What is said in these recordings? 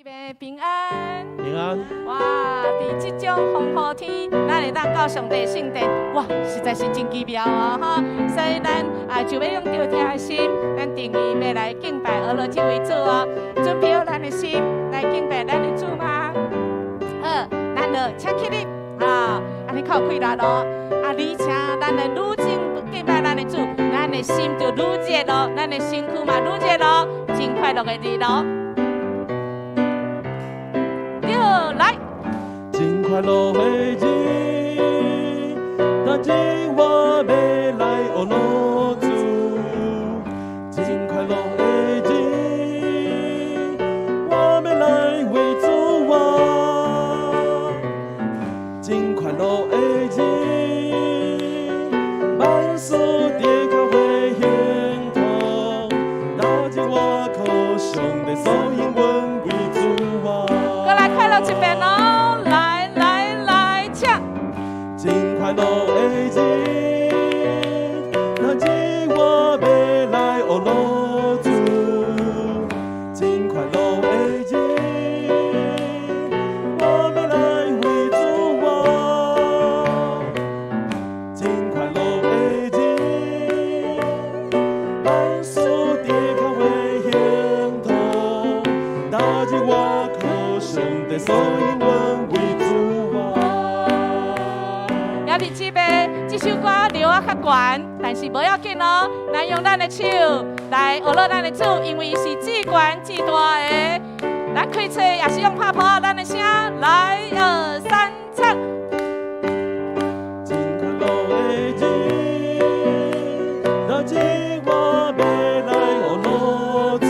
姊妹平安。平安。哇！佇這種風雨天，咱會當到上帝聖殿，哇，實在是真奇妙哦！吼，所以咱啊就欲用著疼的心，咱定意欲來敬拜阿樂這位主哦。準備好咱的心來敬拜咱的主嗎？好，咱就請起立啊，按呢較有氣力咯。啊，而且咱的愈敬敬拜咱的主，咱的心就愈熱咯，咱的身軀嘛愈熱咯，真快樂的日咯。來，真快樂的日，今日我欲來學樂主。真快樂的日，我欲來為主活。真快樂的日，萬事跌跤會亨通，今日我靠上帝所應允為主活。閣來快樂一遍哦！來來來，請。真快樂的日，今日我欲來學樂主。真快樂的日，我欲來為主活。真快樂的日，萬事跌跤會亨通，今日我靠上帝所應允為主活。兄弟姊妹，這首歌調仔較懸，但是無要緊哦。咱用咱的手來學樂咱的主，因為伊是至懸至大的。咱開嘴也是用拍噗，咱的聲，來二三唱。真快樂的日，今日我欲來學樂主。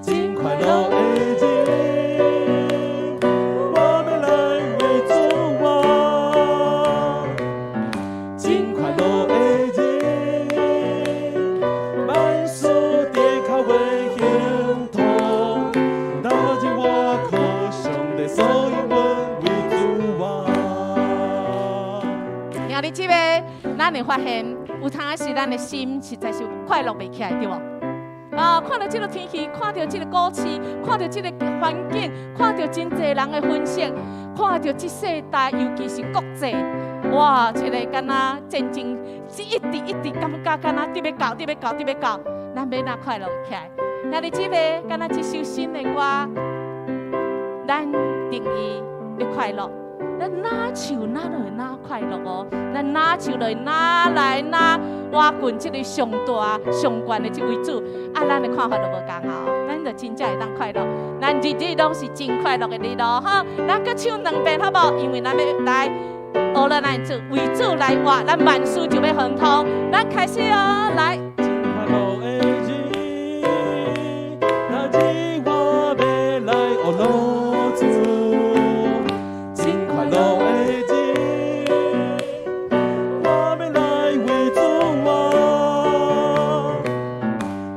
真快樂的日，我欲來為主活。真快樂的日，萬事跌跤會亨通，今日我靠上帝所應允為主活。兄弟姊妹，咱會發現有當時咱的心實在是快樂袂起來，對無？啊，看著這個天氣，看著這個股市，看著這個環境，看著真濟人的分析，看著這世代，尤其是國際，哇，這個敢若戰爭是一直一直感覺敢若佇欲到，佇欲到，佇欲到，咱欲按怎快樂起來？兄弟姊妹，敢若這首新的歌，咱定意欲快樂。咱若唱，咱就會若快樂哦。咱若唱，就會若來若倚近這个上大上懸的這位主，啊，咱的看法就無仝哦。咱就真正會當快樂，咱日日攏是真快樂的日咯，吼。咱閣唱兩遍好無？因為咱欲來學樂咱的主，為主來活，咱萬事就欲亨通。咱開始哦，來。真快樂的日，今日我欲來學樂主。真快樂的日，我欲來為主活。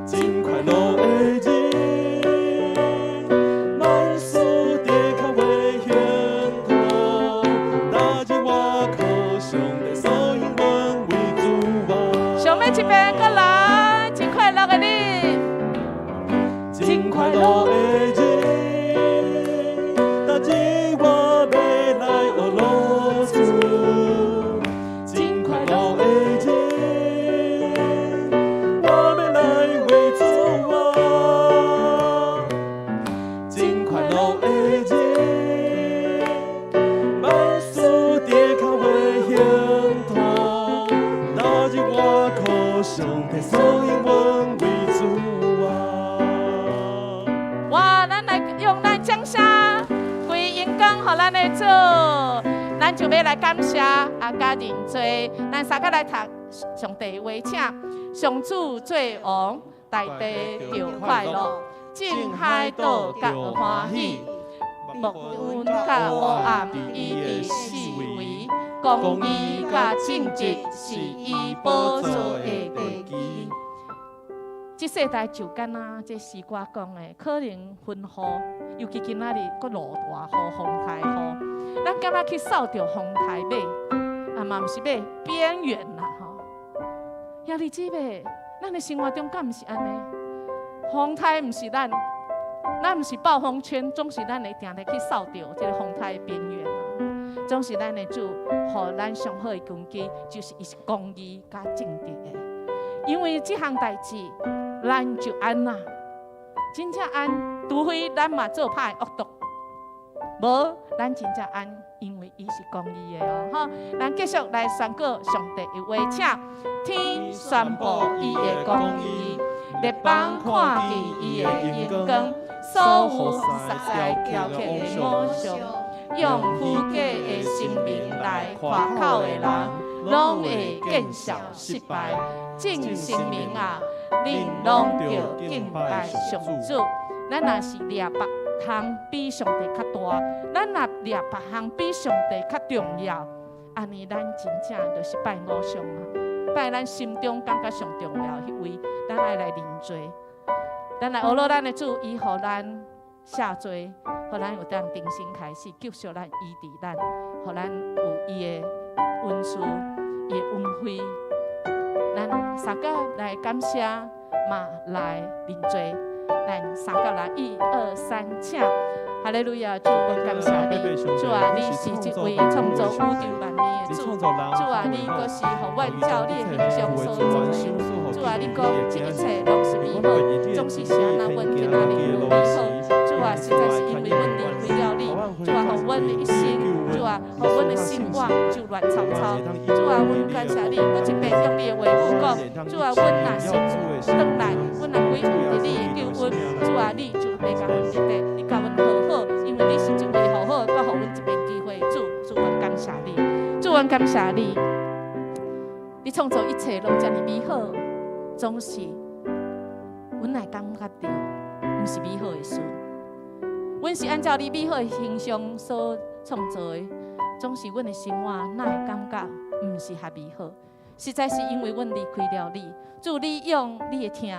真快樂的日，萬事跌跤會亨通，今日我靠上帝所應允為主活。上尾一遍，閣來，真快樂的日。真快樂的日，今日我欲來學樂主。真快樂的日，我欲來為主活。真快樂的日，萬事跌跤會亨通，今日我靠上帝所應允為主活。哇！咱來用咱掌聲，歸榮光予咱的主，咱就欲來感謝啊，佮認罪，咱三個來讀上帝話，請上主做王，大地就快樂，眾海島覺歡喜，烏雲佮黑暗，伊佇四圍，公義佮正直是伊寶座的地基。這世代就敢若這詩歌講的，可能風雨，尤其今仔日閣落大雨、風台雨，咱敢若去掃著風台尾，啊嘛毋是尾邊緣啦吼。兄弟姊妹，咱的生活中敢毋是按呢？風台毋是咱，咱毋是暴風圈，總是咱會定定去掃著這個風台的邊緣啊。總是咱的主，予咱上好的根基，就是伊是公義佮正直的。因為這項代誌，咱就按怎，真正按，除非咱嘛做歹惡毒，無咱真正按，因為伊是公義的哦。吼，咱繼續來宣告上帝的話，請天宣布伊的公義，列邦看見伊的榮光，所有實在雕刻的偶像，用虛假的神明來誇口的人，攏會見笑失敗。眾神明啊，恁攏著敬拜上主。咱若是掠別項比上帝較大，咱若掠別項比上帝較重要，按呢咱真正就是拜偶像啊！拜咱心中感覺上重要彼位，咱愛來認罪。咱來學落咱的主，伊予咱赦罪，予咱有當重新開始，救贖咱，醫治咱，予咱有伊的恩賜，伊的恩惠。咱三個來感謝，嘛來認罪。咱三個來，一二三，請。哈利路亞，主，阮感謝你，主啊，你是這位創造宇宙萬物的主，主啊，你閣是予阮照你的形象所造的，主啊，你講這一切攏是美好，總是是按怎阮今仔日有美好，主啊，實在是因為阮離開了你，主啊，予阮的一生，主啊，予阮的生活就亂糟糟，主啊，阮感謝你，閣一遍用你的話語講，主啊，阮若是轉來，阮若歸向佇你的救恩，主啊，你就會共阮得的，你共阮和好，因為你是這位和好，閣予阮一遍機會，主，主，阮感謝你，主，阮感謝你，你創造一切攏遮爾美好，總是阮會感覺著，毋是美好的事。阮是按照你美好的形象所創造的，總是阮的生活哪會感覺毋是遐美好？實在是因為阮離開了你，主，你用你的疼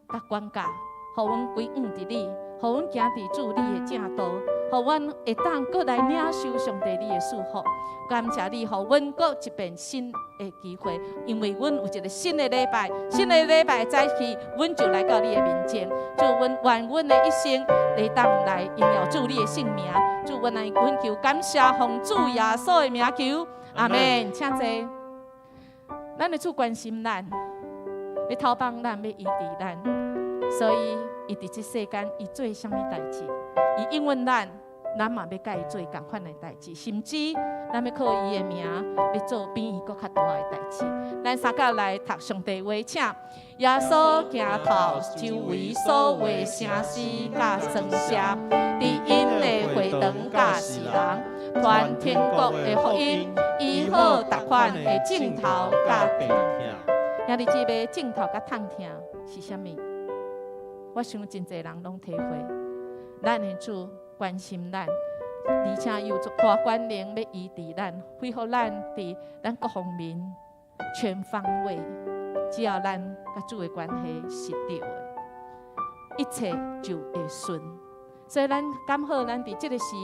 佮管教，予阮歸向佇你，予阮行佇主你的正道，予阮會當閣來領受上帝你的祝福。感謝你，予阮閣一遍新的機會，因為阮有一個新的禮拜，新的禮拜早起，阮就來到你的面前。主，阮願阮的一生會當來榮耀主你的聖名。主，阮來懇求感謝，奉主耶穌的名求，阿門。請坐。咱的主關心咱，欲投放咱，欲醫治咱，所以伊佇這世間，伊做啥物代誌？伊應允咱，咱嘛欲佮伊做仝款的代誌，甚至咱欲靠伊的名，欲做比伊閣較大的代誌。咱三個來讀上帝話，請耶穌行透周圍所有的城市佮莊舍，佇𪜶的會堂教示人，傳天國的福音，醫好逐款的症頭佮病痛。兄弟姊妹，症頭佮痛疼是啥物？我想真濟人攏體會。咱的主關心咱，而且有足大權能欲醫治咱，恢復咱佇咱各方面全方位。只要咱佮主的關係是對的，一切就會順。所以咱感好，咱佇這個時，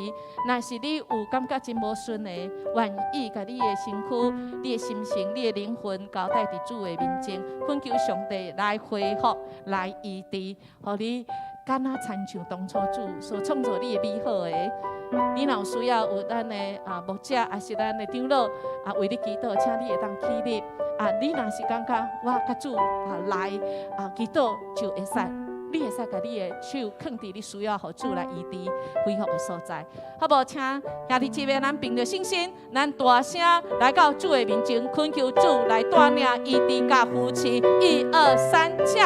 若是你有感覺真無順的，願意共你的身軀、你的心情、你的靈魂交代佇主的面前，懇求上帝來恢復、來醫治，予你敢若親像當初主所創造你的美好的。你若有需要有咱的牧者，抑是咱的長老為你祈禱，請你會當起立。你若是感覺我佮主來祈禱就會使。你會使共你的手囥佇你需要予主來醫治恢復的所在，好無？請兄弟姊妹，咱憑著信心，咱大聲來到主的面前，懇求主來帶領醫治佮扶持。一二三，請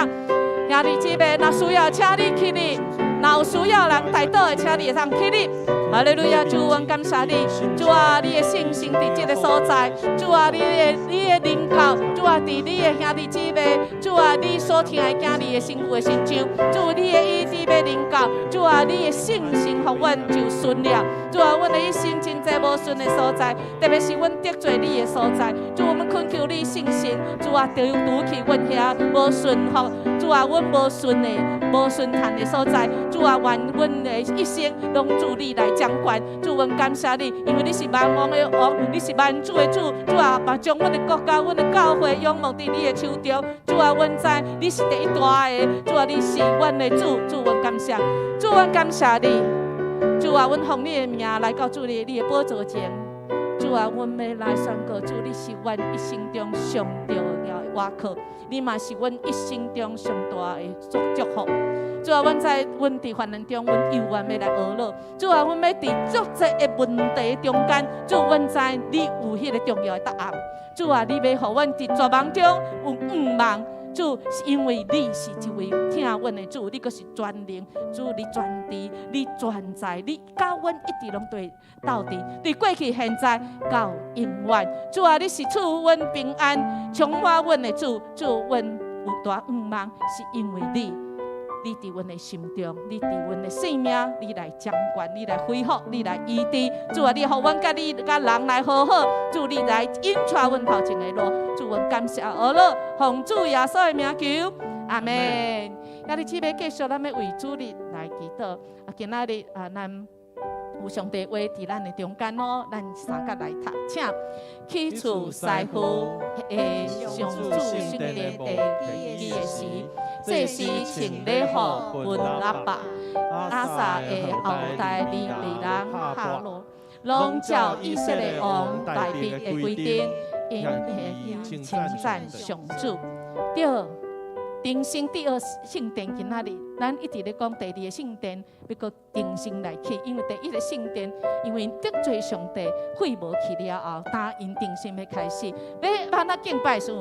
兄弟姊妹，若需要，請你起立；若有需要人代禱的，請你會當起立。哈利路亞，主，阮感謝你，主啊，你的聖神佇這個所在，主啊，你的靈教，主啊，佇你的兄弟姊妹，主啊，你所疼的囝兒的身軀的身上，主，你的醫治欲臨到，主啊，你的聖神予阮就順了，主啊，阮的一生真濟無順的所在，特別是阮得罪你的所在，主，阮懇求你聖神，主啊，除去阮遐無順服，主啊，阮無順的。無順坦的所在。主啊，願阮的一生攏主你來掌管。主，阮感謝你，因為你是萬王的王，你是萬主的主。主啊，嘛將阮的國家、阮的教會仰望佇你的手中。主啊，阮知你是第一大的，主啊，你是阮的主。主，阮感謝，主，阮感謝你。主啊，阮奉你的名來到主你的寶座前。主啊，阮欲來宣告，主，你是阮一生中上重要的倚靠，你嘛是阮一生中上大的祝福。主啊，阮知阮佇患難中，阮猶原欲來呵咾。主啊，阮欲佇足濟的問題中間，主，阮知你有彼個重要的答案。主啊，你欲予阮佇絕望中有向望。主，是因為你是一位疼阮的主，你閣是全能，主你全知，你全在，你佮阮一直攏對鬥陣，對過去、現在到永遠。主啊，你是賜阮平安、充滿阮的主，主，阮有大向望，是因為你。你佇阮的心中，你佇阮的生命，你來掌管，你來恢復，你來醫治。主啊，你予阮佮你佮人來和好。主，你來引帶阮頭前的路。主，阮感謝呵咾，奉主耶穌的名求，阿門。今日姊妹繼續，咱欲為主日來祈禱。啊，今仔日啊，咱有上帝話佇咱的中間哦，咱相佮來讀，請起初師傅的上主聖殿的地基的時，祭司穿禮服分喇叭，亞薩的後代利未人哈羅，攏照以色列王大衛的規定，因稱讚上主。對，重生第二聖殿今仔日，咱一直咧講第二个聖殿欲閣重新來起，因為第一个聖殿因為得罪上帝廢無去了後，當𪜶重新欲開始，欲按怎敬拜時，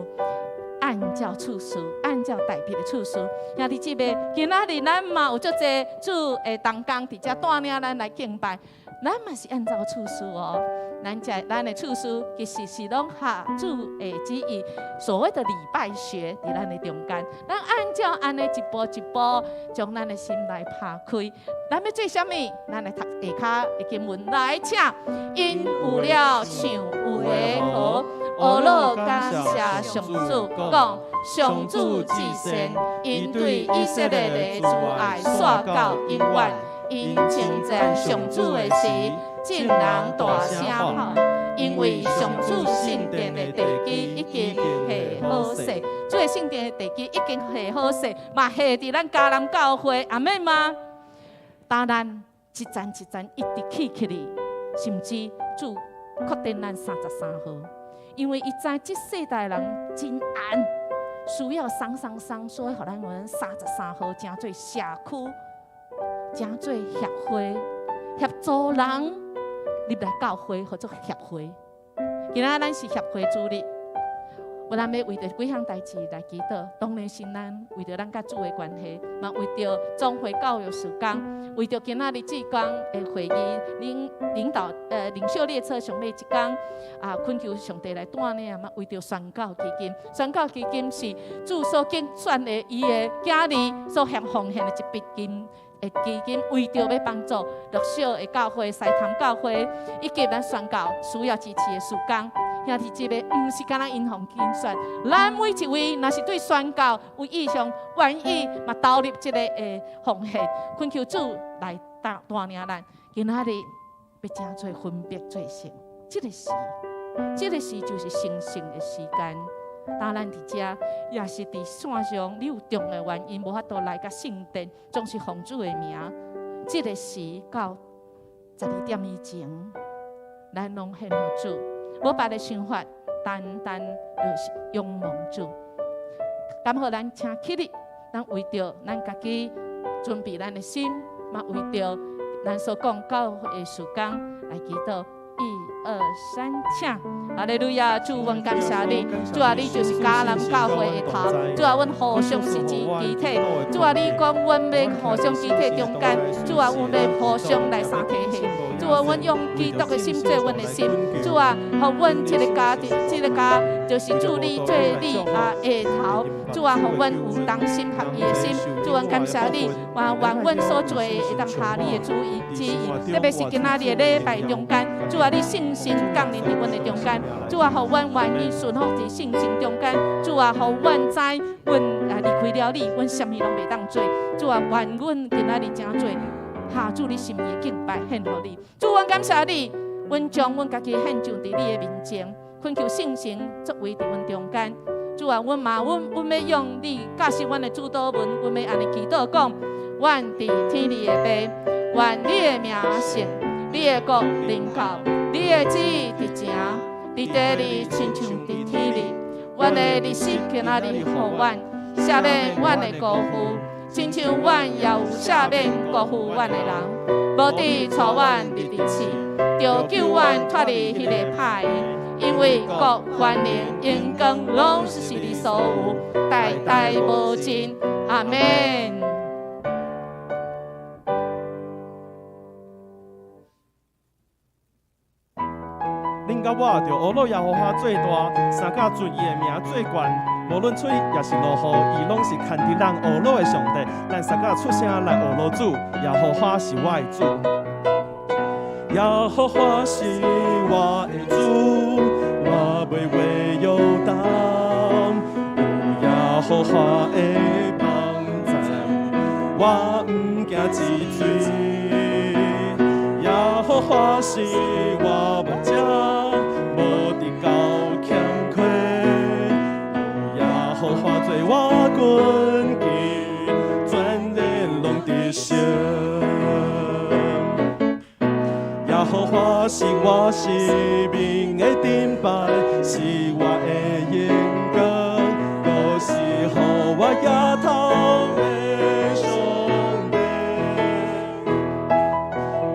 按照次序，按照大衛的次序。兄弟姊妹，今仔日咱嘛有足濟主的同工佇遮帶領咱來敬拜，咱嘛是按照次序哦。咱這咱的次序其實是攏合主的旨意，所謂的禮拜學佇咱的中間，咱按照按呢一步一步，將咱的心來拍開。咱欲做啥物？咱來讀下跤的經文來，請𪜶有了唱有的和，呵咾感謝上主，講上主至善，因對以色列的慈愛紲到永遠。𪜶稱讚上主的時，眾人大聲吼，因為上主聖殿的地基已經下好勢，主的聖殿的地基已經下好勢，嘛下佇咱迦南教會，阿們嗎？當咱一層一層一直起起來，甚至主確定咱33號，因為伊知這世代人真絚，需要送送送，所以予咱阮三十三號成做社區，成做協會，協助人入來教會，或者協會。今仔咱是協會主日，有咱欲為著幾項代誌來祈禱。當然是咱為著咱佮主的關係，嘛為著總會教育事工，為著今仔日志工的會議領領導領袖列車上尾一工啊，懇求上帝來帶領嘛，為著宣教基金，宣教基金是主所揀選的伊的囝兒所獻奉獻的一筆金的基金，為著欲幫助弱小的教會、西潭教會以及咱宣教需要支持的事工。兄弟姊妹，毋是干焦𪜶予揀選，咱每一位若是對宣教有意向，願意嘛投入這个的奉獻，懇求主來帶帶領咱。今仔日欲成做分別做聖，這个時，這个時就是成聖的時間。當咱佇遮，也是佇線上，你有重要原因無法度來到聖殿，總是奉主的名。這个時到12點以前，咱攏獻予主，無別的想法，單單就是仰望主。敢予咱請起立，咱為著咱家己準備咱的心，嘛為著咱所講教會的事工來祈禱。一二三，請！哈利路亞，主，阮感謝你，主啊，你就是迦南教會的頭，主啊，阮互相是肢體，主啊，你講阮欲互相肢體中間，主啊，阮欲互相來相提携，主啊，阮用基督的心做阮的心，主啊，予阮這个家，這个家就是主你做你啊的頭，主啊，予阮有同心合意的心。主啊，感謝你，願阮所做的會當合你的主意旨意，特別是今仔日的禮拜中間，主啊，你聖神降臨佇阮的中間，主啊，予阮願意順服佇聖神中間，主啊，予阮知阮啊離開了你，阮啥物攏袂當做。主啊，願阮今仔日誠做合主你心意的敬拜獻予你。主，阮感謝你，阮將阮家己獻上佇你的面前，懇求聖神作為佇阮中間。主啊，阮嘛，阮欲用你教示阮的主禱文，阮欲按呢祈禱講：阮佇天裡的父，願你的名聖，你的國臨到，你的旨意執行，佇地裡親像佇天裡。阮的日食今仔日予阮，赦免阮的辜負，親像阮也有赦免辜負阮的人。無致帶阮入佇試，著救阮脫離彼个歹的。因為國權能榮光攏是你所有，代代無盡。阿們。恁佮我著呵咾耶和華做大，三甲尊伊的名做懸。無論吹抑是落雨，伊攏是牽佇咱呵咾的上帝。咱三甲出聲來呵咾主，耶和華是我的主。耶和華是我的主，我袂畏搖動。有耶和華的幫贊，我毋驚一錘。耶和華是我牧者，無得到欠缺。有耶和華做我根基，全然攏得勝。耶和華是我生命的盾牌，是我的榮光，閣是予我舉頭的上帝。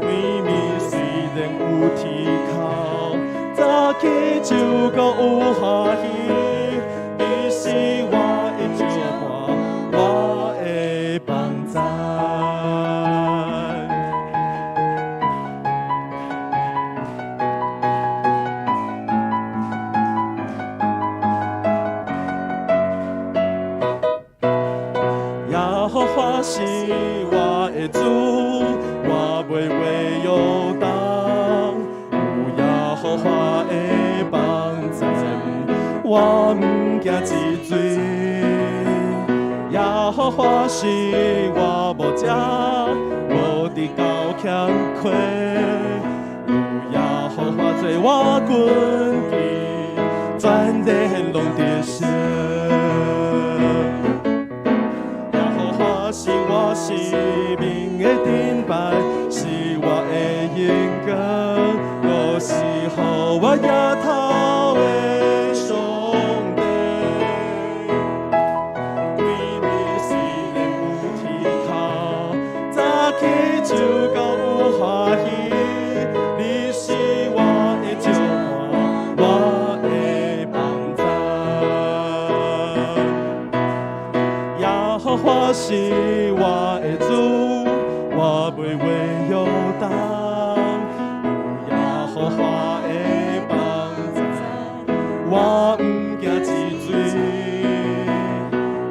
規暝雖然有啼哭，早起就閣有歡喜。你是我的石伴，我的幫贊。耶和華是我的主，我袂畏搖動。有耶和華的幫贊，我毋驚一錘。耶和華是我牧者，無得到欠缺。有耶和華做我根基，全然攏得勝。耶和華是我生命的盾牌，是我的榮光，閣是予我舉頭的上帝。規暝雖然有啼哭，早起就閣有歡喜。你是我的石伴，我的幫贊。耶和華是我的主，我袂畏搖動。有耶和華的幫贊，我毋驚一錘。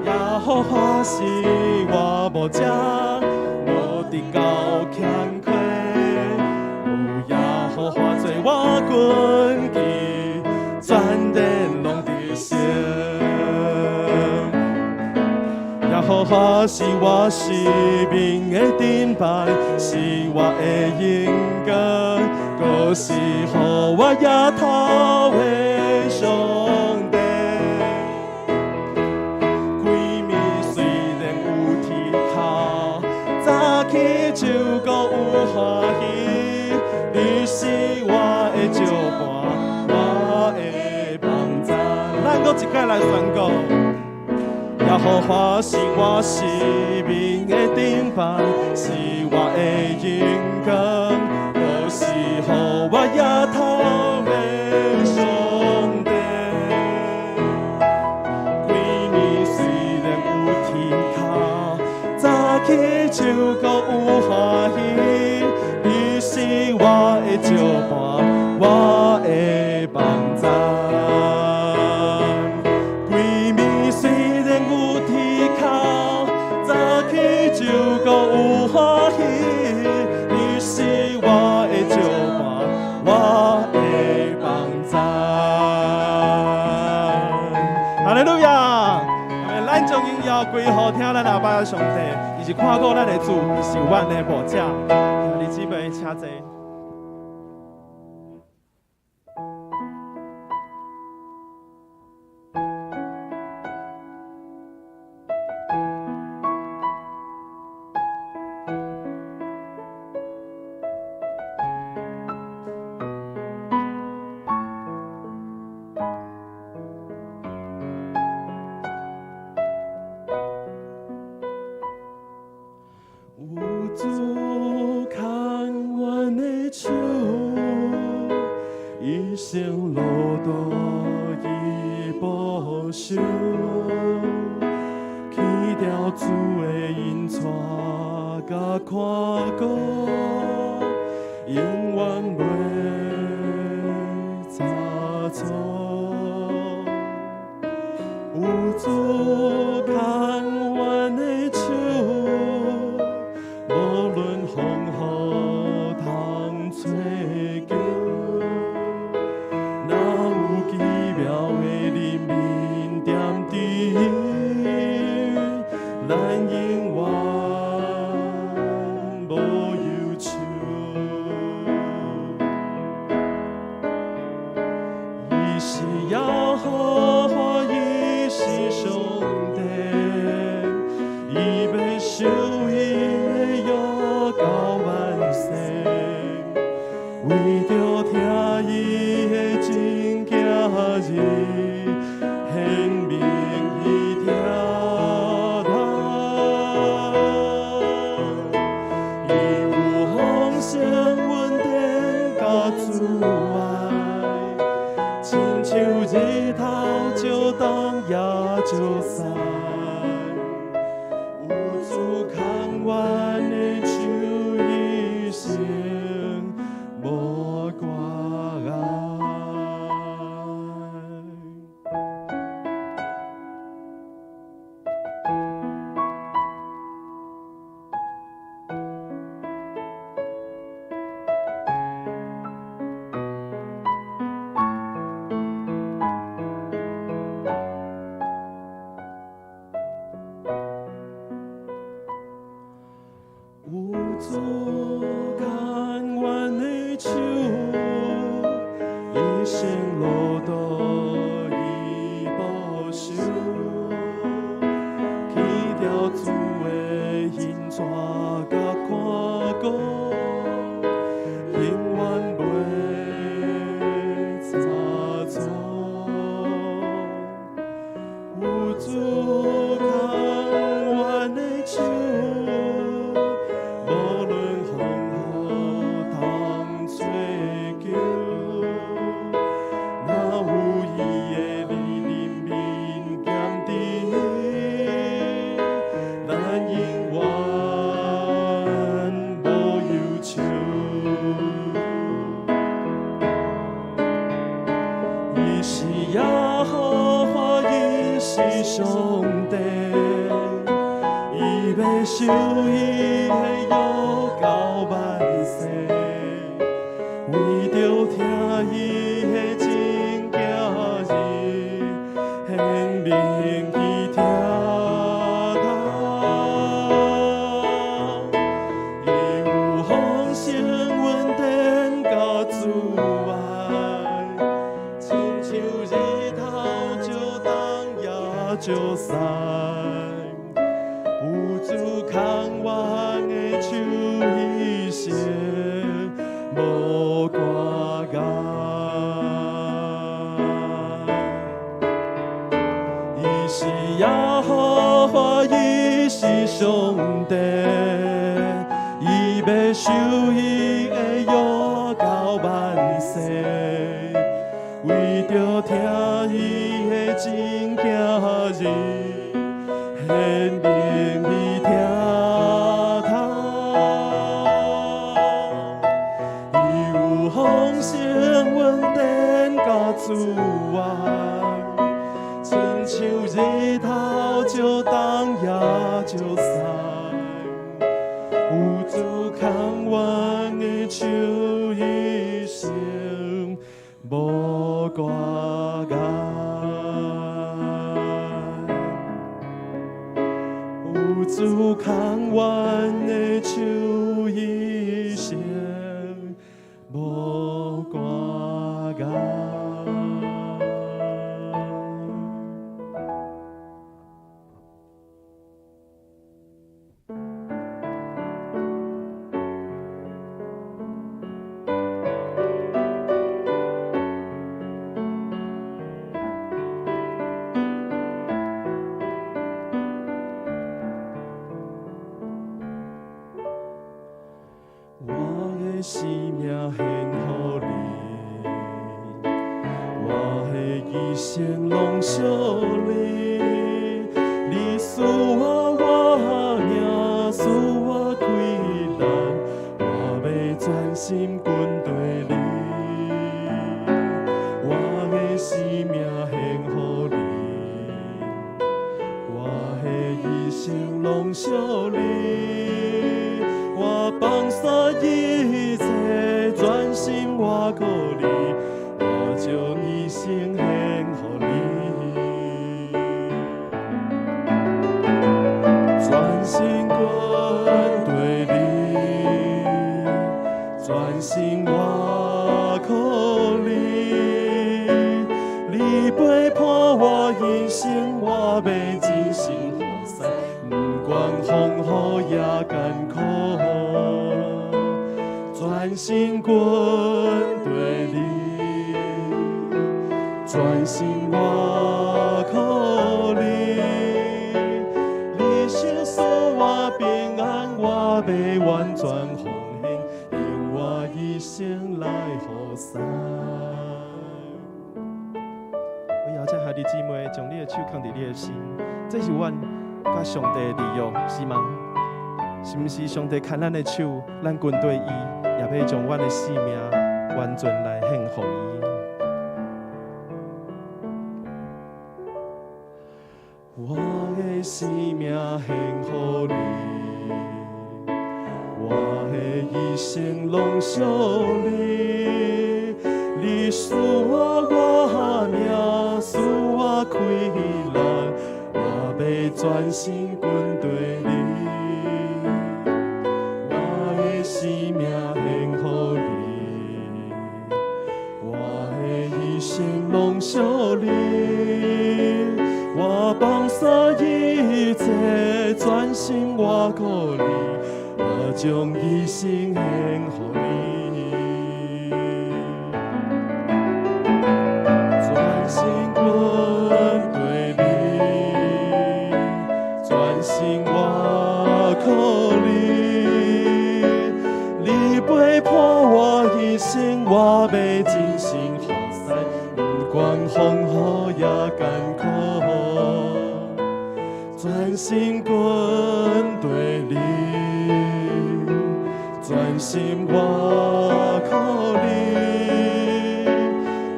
耶和華是我牧者，無得到欠缺。有耶和華做我根基，全然攏得勝。耶和華是我生命的盾牌，是我的榮光，閣是予我舉頭的上帝。規暝雖然有啼哭，早起就閣有歡喜。你是我的石伴，我的幫贊。咱閣一擺來宣告。耶和華是我生命的盾牌，是我的榮光，閣是予我舉頭的上帝。規暝雖然有啼哭，早起就閣有歡喜。你是我的石伴，我的幫贊。規暝雖然有咱阿爸的上帝，伊是看顧咱的主，伊是阮的牧者。兄弟姊妹，請坐。有主牽阮的手，一生路途伊保守，去掉主的引帶佮看顧，永遠袂差錯。有主牽阮的手，無論風雨通揣求，若有奇妙的憐憫踮佇，咱永遠無憂愁。伊是耶和華，伊是上帝，伊欲守伊的約到萬世，為著聽伊的真行義，顯明彼疼痛。伊有豐盛恩典佮慈愛，親像日頭照東也照西。有主牽阮的手，一生無掛礙。有主牽阮的手，一生路途伊保守，去掉主的引帶佮看顧，永遠袂差錯。有主牽阮的手，無論風雨通揣求，若有伊的憐憫踮佇，咱永遠無憂愁。伊是耶和華，伊是上帝，伊欲守伊的約到萬世，為著聽伊的真行義，顯明彼疼痛。伊有豐盛恩典佮慈愛，親像日頭照東也照西。有主牽阮的手，一生無掛礙。伊是耶和華，伊是上帝，伊欲守伊的約到萬世，為著聽伊的真行義，顯明彼疼痛。伊有豐盛恩典佮慈愛，親像日頭照東也照西。有主牽阮的手，一生無掛礙。有穌牽阮的手，一生無掛礙。我的生命獻予你，我的一生攏屬你。你賜我活命，賜我氣力，我欲專心跟隨你。我的生命獻予你，我的一生攏屬你。我放下一切，專心倚靠你，我將一生獻予你。專心跟隨你，專心倚靠你。你陪伴我一生，我欲盡心服侍，不管風雨也艱苦。專心跟隨你，專心倚靠你。你賞賜我平安，我欲完全奉獻，用我一生來服侍。我邀請兄弟姊妹將你的手囥佇你的心，這是阮佮上帝的立約，是嗎？是毋是上帝牽咱的手，咱跟隨伊，也欲將阮的性命完全來獻予伊？我的生命獻予你，我的一生攏屬你。你賜我活命，賜我氣力，我欲專心跟隨你。我的生命獻予你，我的一生攏屬你。我放下一切，專心倚靠你，我將一生獻予你。專心跟隨你，專心倚靠你。你陪伴我一生，我欲盡心服侍，不管風雨也艱苦。專心跟隨你，專心倚靠你。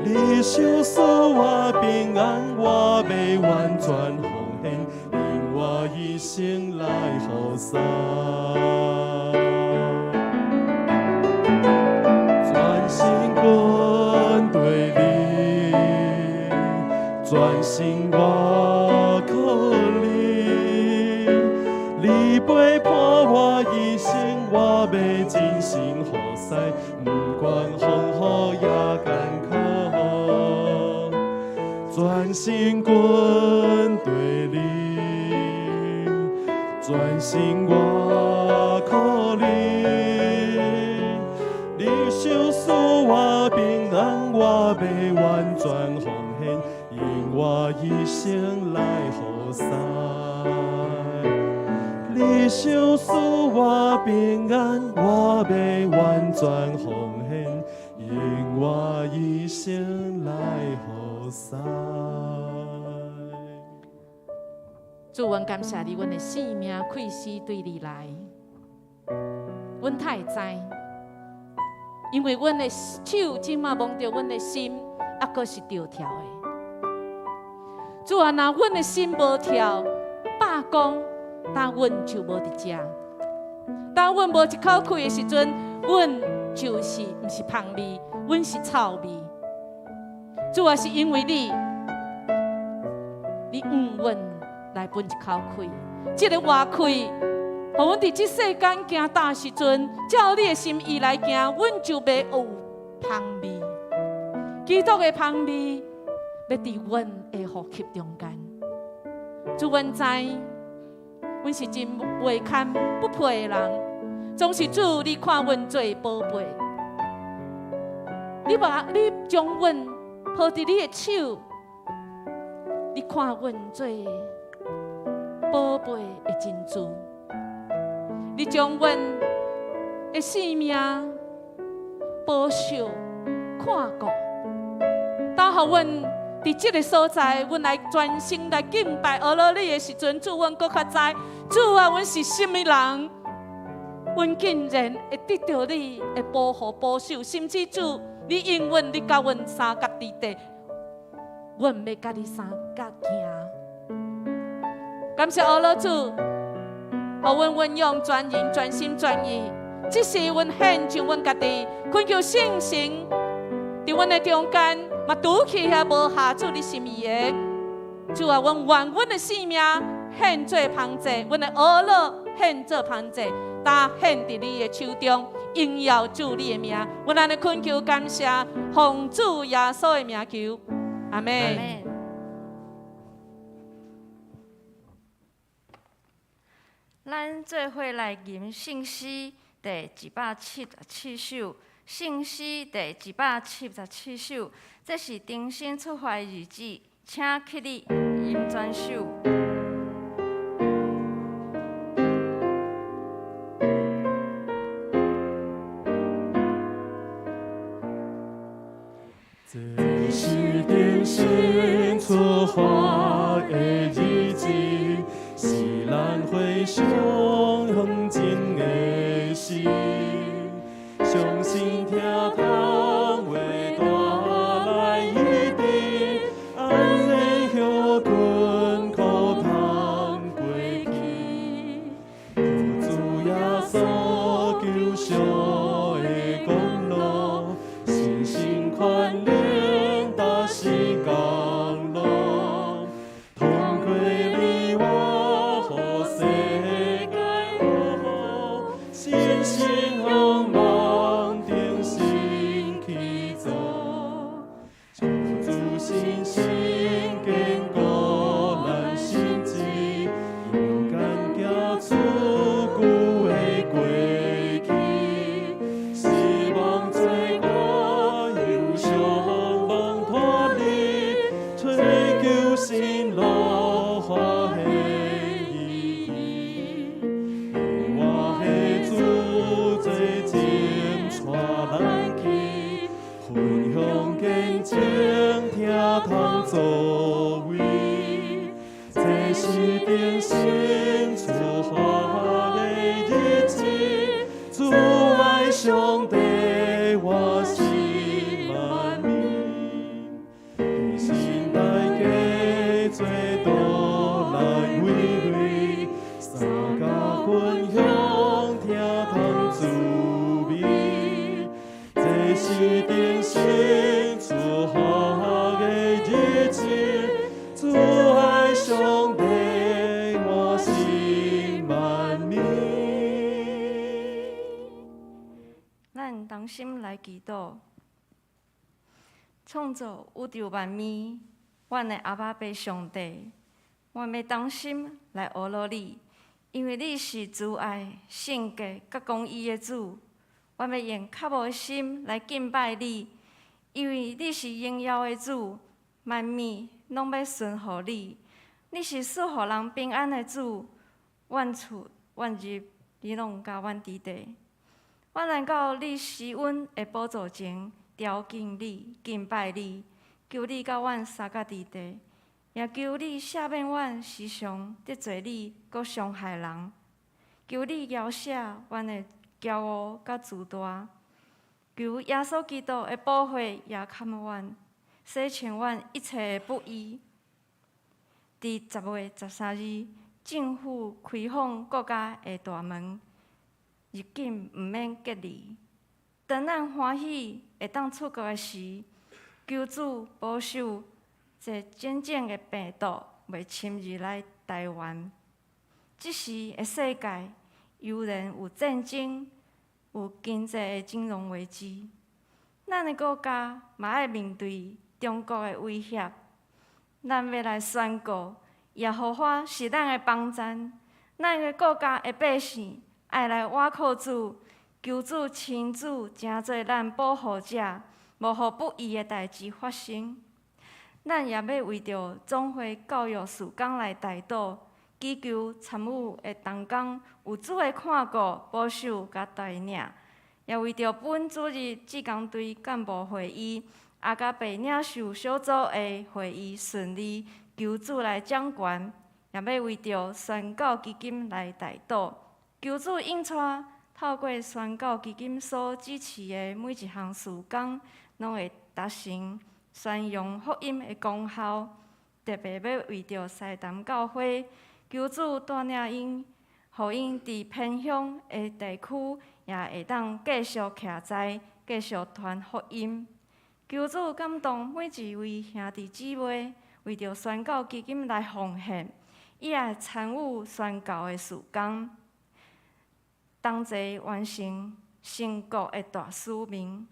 你賞賜我平安，我欲完全奉獻，用我一生來服侍。專心跟隨你，專心倚靠你。你陪伴我一生，我欲盡心服侍，不管風雨也艱苦。專心跟隨你，專心倚靠你。你賞賜我平安，我欲完全奉獻，用我一生來服侍。你賞賜我平安，我欲完全奉獻，用我一生來服侍。主，阮感謝你，阮的性命氣息對你來，阮太知，因為阮的手這馬摸著阮的心，猶閣是著跳的。主啊，若阮的心無跳，罷工，當阮就無佇遮。當阮無一口氣的時陣，阮就是毋是芳味，阮是臭味。主啊，是因為你，你允阮來分一口氣。這个活氣，予阮佇這世間行踏時陣，照你的心意來行，阮就袂有芳味。基督的芳味，欲佇阮的呼吸中間。主，阮知，阮是真袂堪不配的人，總是主，你看阮做寶貝，你把你將阮抱佇你的手，你看阮做寶貝的珍珠，你將阮的性命保守看顧，當予阮佇這个所在，阮來專心來敬拜阿羅你的時陣，主，阮閣較知，主啊，阮是啥物人？阮竟然會得著你的保護保守，甚至主，你應允你佮阮相佮佇地，阮欲佮你相佮行。感謝阿羅主，予阮運用全人全心全意，這是阮獻上阮家己，懇求聖神佇阮的中間，嘛除去遐無合主你心意的。主啊，阮願阮的性命獻做燔祭，阮的阿樂獻做燔祭，焦獻佇你的手中，榮耀主你的名。阮按呢懇求感謝，奉主耶穌的名求，阿們。咱做伙來吟聖詩第177首，聖詩第177首，這是重新出發的日子，請起立吟全首。這是重新出發的日子，是咱回想向前的時，相信聽通話帶來醫治，安然歇睏苦通過去，靠主耶穌救贖的功勞，信心權能踏時間路，通過你我予世界好，信心向望重新起做，求主信心堅固咱心志，勇敢行出舊的過去，希望罪過憂傷茫脫離，追求新樂歡喜意義。我的主做前帶咱去，分享見證聽通作為，這是重新出發的日子，主愛上帝，我心萬民，重新大家做倒來為類，相佮分享聽通滋味，這是重新出發的日子，主愛上帝，我心萬民。咱同心來祈禱，創造宇宙萬物，阮的阿爸父上帝，阮欲同心來阿羅你，因為你是慈愛、聖潔、佮公義的主。阮欲用渴慕的心來敬拜你，因為你是榮耀的主，萬物攏欲順服你。你是賜予人平安的主，萬出萬入，你攏佮阮佇地。阮來到你施恩的寶座前，朝見你、敬拜你，求你佮阮相佮佇地，也求你赦免阮時常得罪你，閣傷害人。求你饒赦阮的驕傲佮自大。求耶穌基督的寶血也冚阮，洗清阮一切的不義。佇10月13日，政府開放國家的大門，入境毋免隔離。當咱歡喜會當出國的時，求主保守這種種的病毒袂侵入來台灣。這時的世界猶然有戰爭，有經濟的金融危機，咱的國家嘛愛面對中國的威脅。咱欲來宣告，耶和華是咱的幫贊，咱的國家的百姓愛來倚靠主，求主親自成做咱保護者，無予不義的代誌發生。咱也欲為著總會教育事工來代禱，祈求參與的同工有主的看顧、保守佮帶領，也為著本主日志工隊幹部會議、阿加伯領袖小組的會議順利，求主來掌權，也欲為著宣教基金來代禱，求主引帶透過宣教基金所支持的每一項事工，攏會達成宣揚福音的功效。特別欲為著西潭教會，求主帶領𪜶，予𪜶佇偏鄉的地區，也會當繼續徛在，繼續傳福音。求主感動每一位兄弟姊妹，為著宣教基金來奉獻，伊也參與宣教的事工，同齊完成神國的大使命。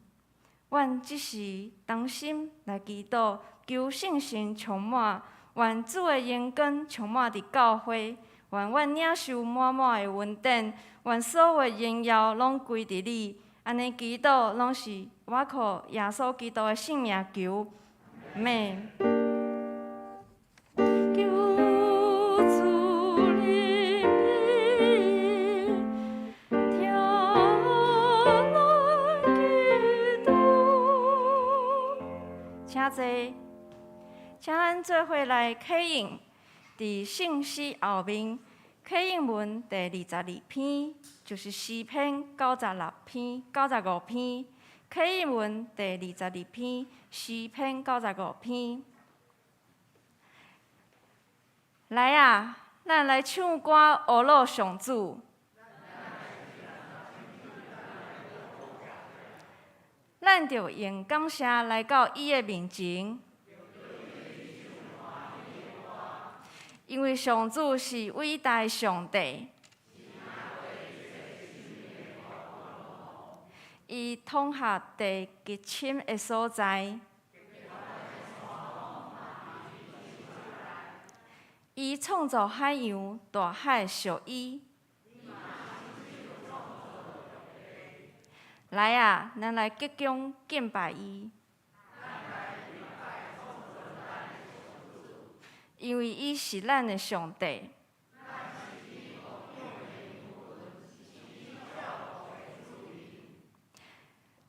阮這時同心來祈禱，求聖神充滿，願主的榮光充滿佇教會，願阮領受滿滿的恩典，願所有的榮耀攏歸佇你。按呢祈禱，攏是倚靠耶穌基督的聖名求，阿們。求主憐憫，聽咱祈禱。請坐，請咱做伙來啟應，佇聖詩後面，啟應文第22篇，就是詩篇96篇、95篇。啟應文第二十二篇，詩篇95篇。來啊，咱來唱歌，呵咾上主。咱著用感謝來到伊的面前，因為上主是偉大的上帝，伊統轄地極深的所在，伊創造海洋，大海屬伊。來啊，咱來鞠躬敬拜伊，因為伊是咱的上帝。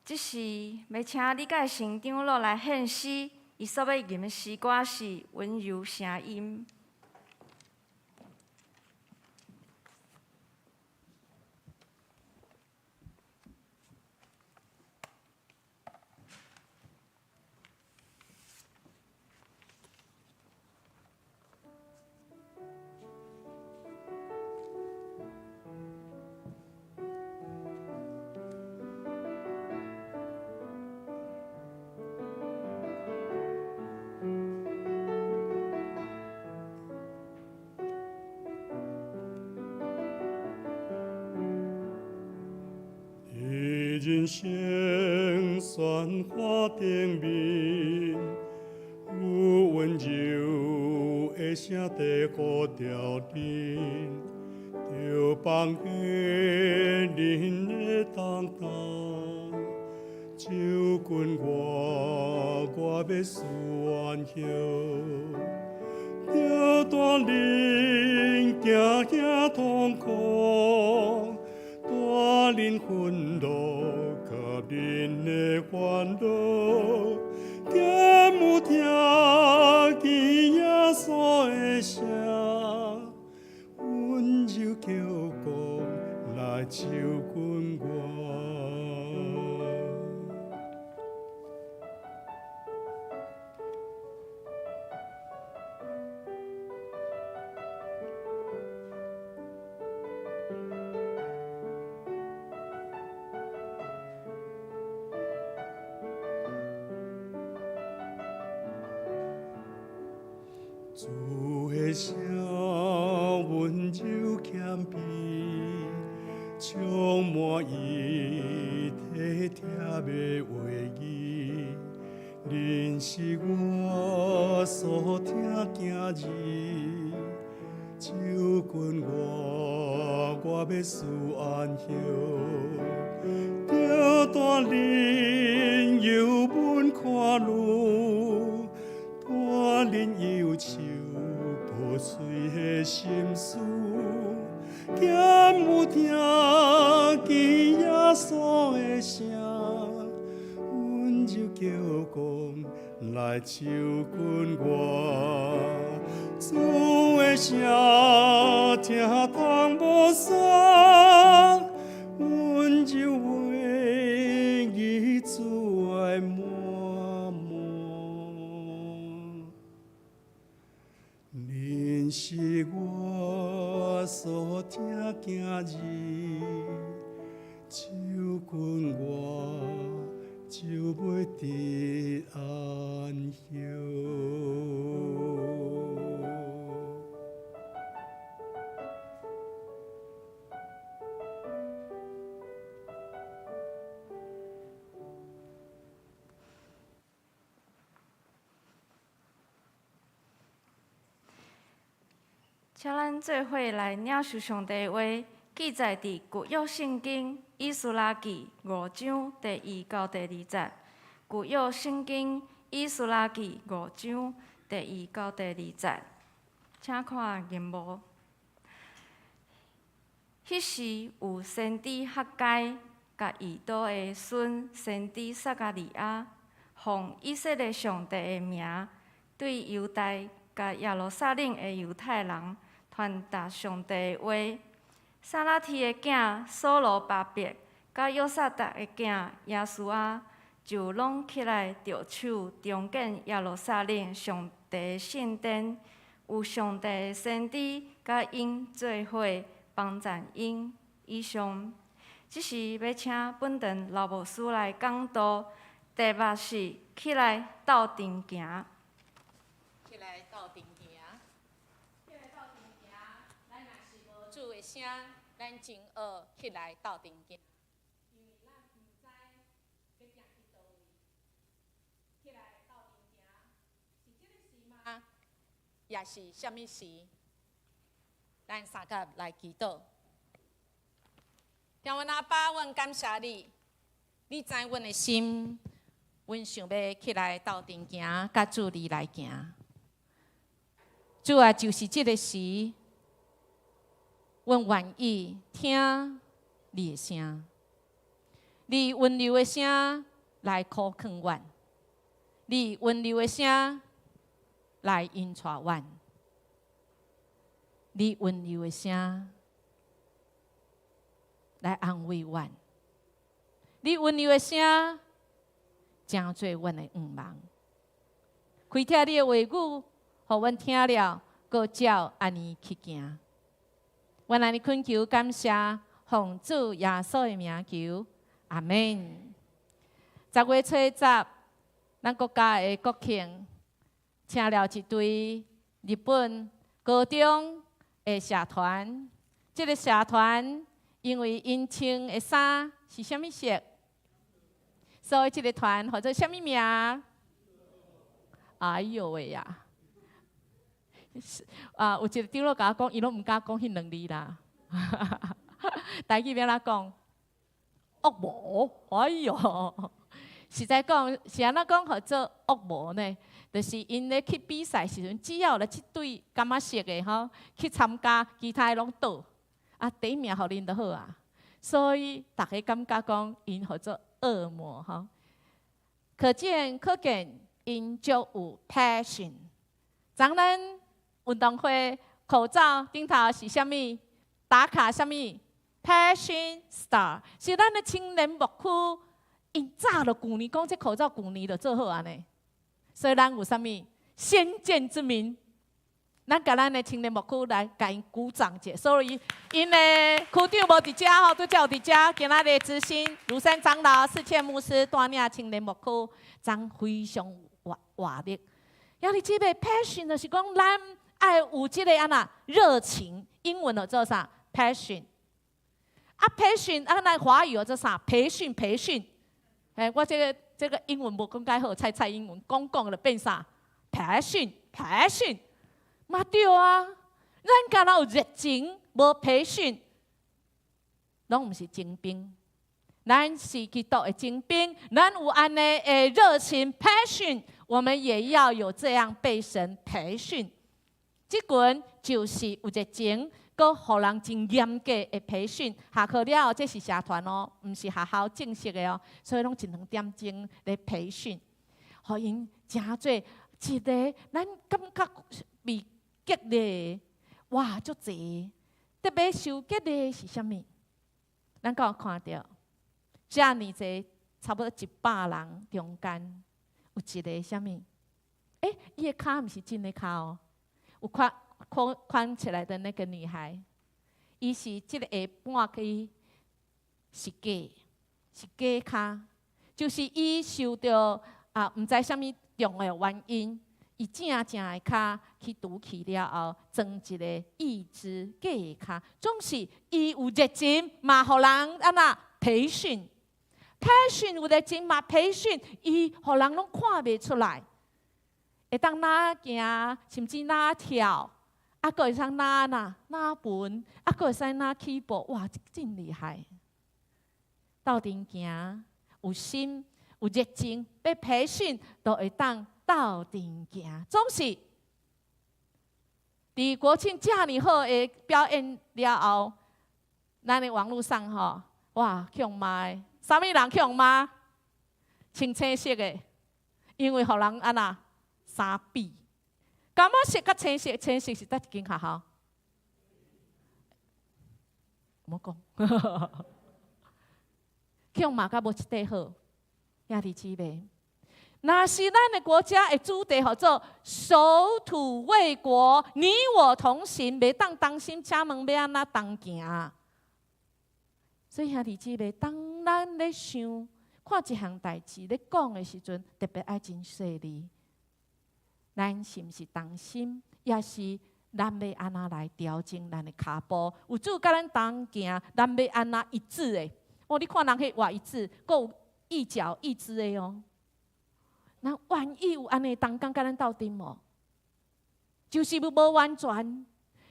這時，欲請李介成長老來獻詩，伊所欲吟的詩歌是《溫柔聲音》。人生鲜花頂面，有溫柔的聲在呼召恁，著放下恁的重擔，就近我，我欲賜安歇，著帶恁行遐痛苦，帶恁憤怒。恁的煩惱，敢有聽見耶穌的聲，溫柔叫講來就近我。主的聲。溫柔謙卑，充滿伊體貼的話語。恁是我所疼囝兒，就近我，我欲賜安息。著帶領幼阮看路，帶領憂愁破碎的心事，敢有聽見耶穌的聲？溫柔叫講來就近我，主的聲聽通無散，溫柔話語主愛滿滿。恁是我所疼囝兒，就近我，就欲得安息。請咱做伙來領受上帝的話，記載佇舊約聖經以斯拉記五章第一到第二節。舊約聖經以斯拉記五章第一到第二節，請看螢幕。彼時有先知哈該佮以多的孫先知撒迦利亞，奉以色列上帝的名，對猶大佮耶路撒冷的猶太人傳達上帝的話。撒拉鐵的囝所羅巴伯佮約薩達的囝耶書亞，就攏起來著手重建耶路撒冷上帝的聖殿，有上帝的先知佮𪜶做伙幫贊𪜶。以上，這時欲請本堂老牧師來講道，題目是起來鬥陣行。起來鬥陣行，起來鬥陣行。咱若是無主的聲，咱真愛起來鬥陣行。因為咱毋知欲行去佗位。起來鬥陣行，是這個時嗎？抑是啥物時？咱三甲來祈禱。天父阿爸，阮感謝你，你知阮的心，阮想欲起來鬥陣行，佮主你來行。主啊，就是這個時，阮願意聽你的聲，你溫柔的聲來苦勸阮，你溫柔的聲來引帶阮，你溫柔的聲來安慰阮，你溫柔的聲成做阮的願望。開啟你的話語，予阮聽了，閣照按呢去行。阮按呢懇求感謝，奉主耶穌的名求，阿們。10月初10，咱國家的國慶，請了一隊日本高中的社團。這个社團因為𪜶穿的衫是啥物色，所以這个團號做啥物名？哎喲喂呀！啊，有一个長老共我講，伊攏毋敢講彼兩字啦。台語欲按怎講？惡魔！哎喲，實在講是按怎講號做惡魔呢？就是𪜶咧去比賽時陣，只要咧這隊柑仔色的吼去參加，其他的攏倒。啊，第一名予恁就好啊。所以逐家感覺講𪜶號做惡魔吼。可見可見，𪜶足有 passion。昨咱運動會口罩頂頭是啥物？打卡啥物？Passion Star 是咱的青年牧區，𪜶早就舊年講這口罩舊年就做好按呢，所以咱有啥物先見之明？咱共咱的青年牧區來共𪜶鼓掌者，所以𪜶的區長無佇遮吼，拄才有佇遮。今仔日執行廬山長老、世謙牧師帶領青年牧區，昨非常活活力。抑是這个 passion 就是講，咱愛有這个按怎熱情，英文叫做啥？passion。啊，passion 啊，咱華語叫做啥？培訓，培訓。欸，我這個英文無講介好，菜菜英文講講就變啥？培訓，培訓，嘛對啊。咱敢若有熱情，無培訓，攏毋是精兵。咱是基督的精兵，咱有按呢的熱情 passion，我們也要有這樣被神培訓。這群就是有熱情，閣予人真嚴格的培訓。下課了後，這是社團哦，毋是學校正式的哦，所以攏一兩點鐘咧培訓，予𪜶成做一個咱感覺被激勵，哇，足濟！特別受激勵是啥物？咱敢有看著？遮爾濟，差不多100人中間有一个啥物？欸，伊的跤毋是真的跤哦，有寬寬寬起來的那個女孩，伊是這个下半去是假，是假跤，就是伊受著啊，毋知啥物重的原因，伊正正的跤去拄去了後，裝一个義肢假的跤，總是伊有熱情，嘛予人按怎培訓。培訓有熱情嘛？培訓伊，予人攏看袂出來，會當哪行，甚至哪跳，啊，閣會使哪哪哪盤，啊，閣會使哪起步，哇，真厲害！鬥陣行，有心有熱情，欲培訓，都會當鬥陣行。總是佇國慶遮爾好的表演了後，咱的網路上吼，哇，去予罵的。啥物人去予罵？穿青色的，因為予人按怎相比？柑仔色佮青色，青色是佗一間學校？莫講，去予罵甲無一塊好，兄弟姊妹。若是咱的國家的主題號做守土衛國，你我同行，袂當擔心，請問欲按怎同行？所以兄弟姊妹，當咱咧想看一項代誌咧講的時陣，特別愛真細膩。咱是毋是同心，抑是咱欲按怎來調整咱的跤步？有主佮咱同行，咱欲按怎一致的？哦，你看人彼活一致，閣有一腳一支的哦。咱願意有按呢同工佮咱鬥陣無？就是無完全，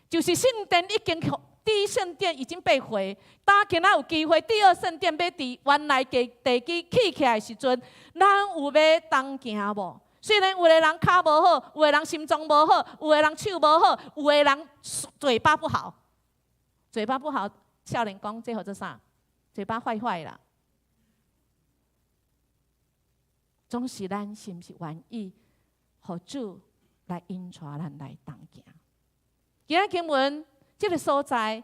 就是聖殿已經第一聖殿已經被毀，當今仔有機會，第二聖殿欲佇原來的地基起起來的時陣，咱有欲同行無？雖然有的人跤無好，有的人心臟無好，有的人手無好，有的人嘴巴不好，嘴巴不好，少年講這號做啥？嘴巴壞壞啦。總是咱是毋是願意，予主來引帶咱來同行？今仔經文這个所在，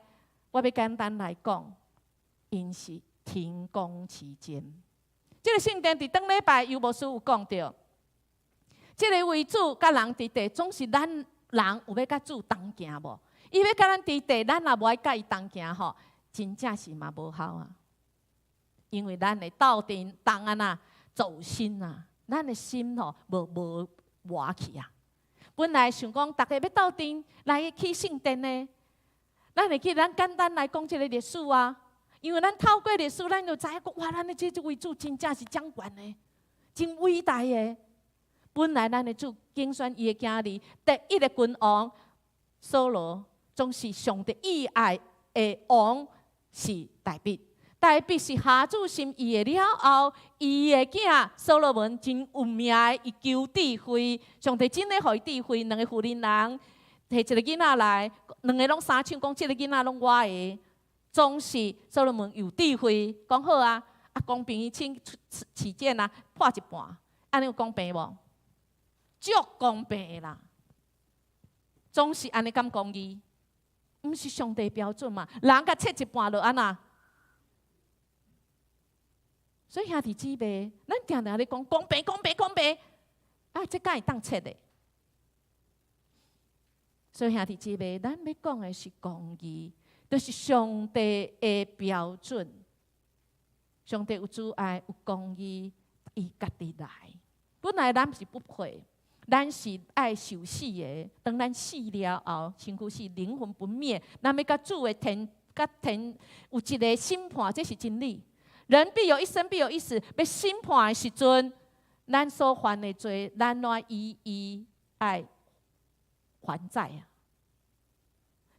我欲簡單來講，𪜶是停工期間。這个聖殿佇頂禮拜尤牧師有講著，這个位主佮人佇地，總是咱人有欲佮主同行無？伊欲佮咱佇地，咱若無愛佮伊同行吼，真正是嘛無效啊！因為咱會鬥陣同按怎走心啊，咱的心吼無無活去啊。本來想講，逐家欲鬥陣來起聖殿呢，咱會記咱簡單來講這个歷史啊。因為咱透過歷史，咱就知影講，哇，咱的這位主真正是掌權的，真偉大的。本來咱的主揀選伊的囝兒，第一个君王掃羅，總是上帝意愛的王是大衛。大衛是下主心意的了後，伊的囝所羅門真有名的，伊求智慧，上帝真的予伊智慧。兩个婦人人提一个囡仔來，兩个攏相搶，講這个囡仔攏我的。總是所羅門有智慧，講好啊，啊公平起起見啊，破一半，按呢有公平無？足公平的啦，總是按呢敢公義？毋是上帝標準嘛？人共切一半就按怎？所以兄弟姊妹，咱定定咧講公平、公平、公平，啊，這敢會當切的？所以兄弟姊妹，咱欲講的是公義，就是上帝的標準。上帝有慈愛，有公義，伊家己來。本來咱是不配，咱是愛受死的，當咱死了後，身軀死，靈魂不滅，咱欲佮主的天，佮天有一个審判，這是真理。人必有一生，必有一死。欲審判的時陣，咱所犯的罪，咱攏一一愛還債啊！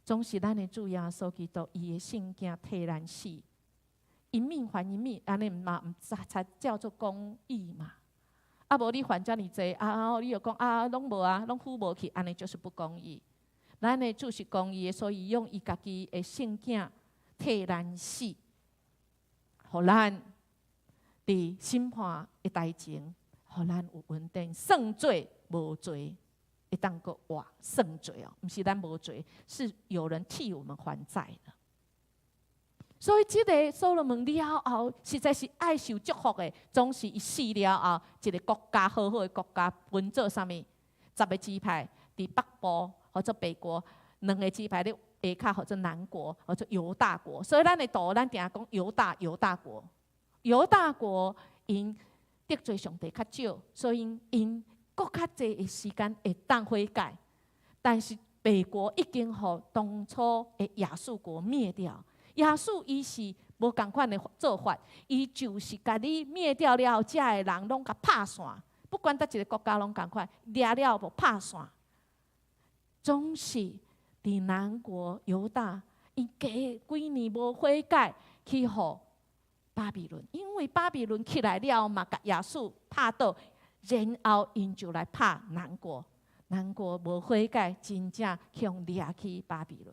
總是咱的主耶穌基督，伊的聖囝替咱死，一命還一命，按呢嘛毋才叫做公義嘛。啊，無你還遮爾濟，啊，你又講啊，攏無啊，攏付無去，按呢就是不公義。咱的主是公義的，所以用伊家己的聖囝替咱死，予咱佇審判的台前，予咱有恩典，算做無罪，會當閣活算罪哦，毋是咱無罪，是有人替我們還債的。所以，這个所羅門了後，實在是愛受祝福的。總是伊死了後，一个國家好好的國家分做啥物？十个支派佇北部，號做北國；兩个支派佇下跤，號做南國，號做猶大國。所以，咱的圖，咱定講猶大猶大國。猶大國𪜶得罪上帝較少，所以𪜶閣較濟的時間會當悔改。但是北國已經予當初的亞述國滅掉。亞述伊是無仝款的做法，伊就是共你滅掉了後，遮的人攏共拍散，不管佗一个國家攏仝款，掠了後拍散。總是佇南國猶大，𪜶加幾年無悔改，去予巴比倫，因為巴比倫起來了嘛，共亞述拍倒，然後𪜶就來拍南國，南國無悔改，真正去予掠去巴比倫。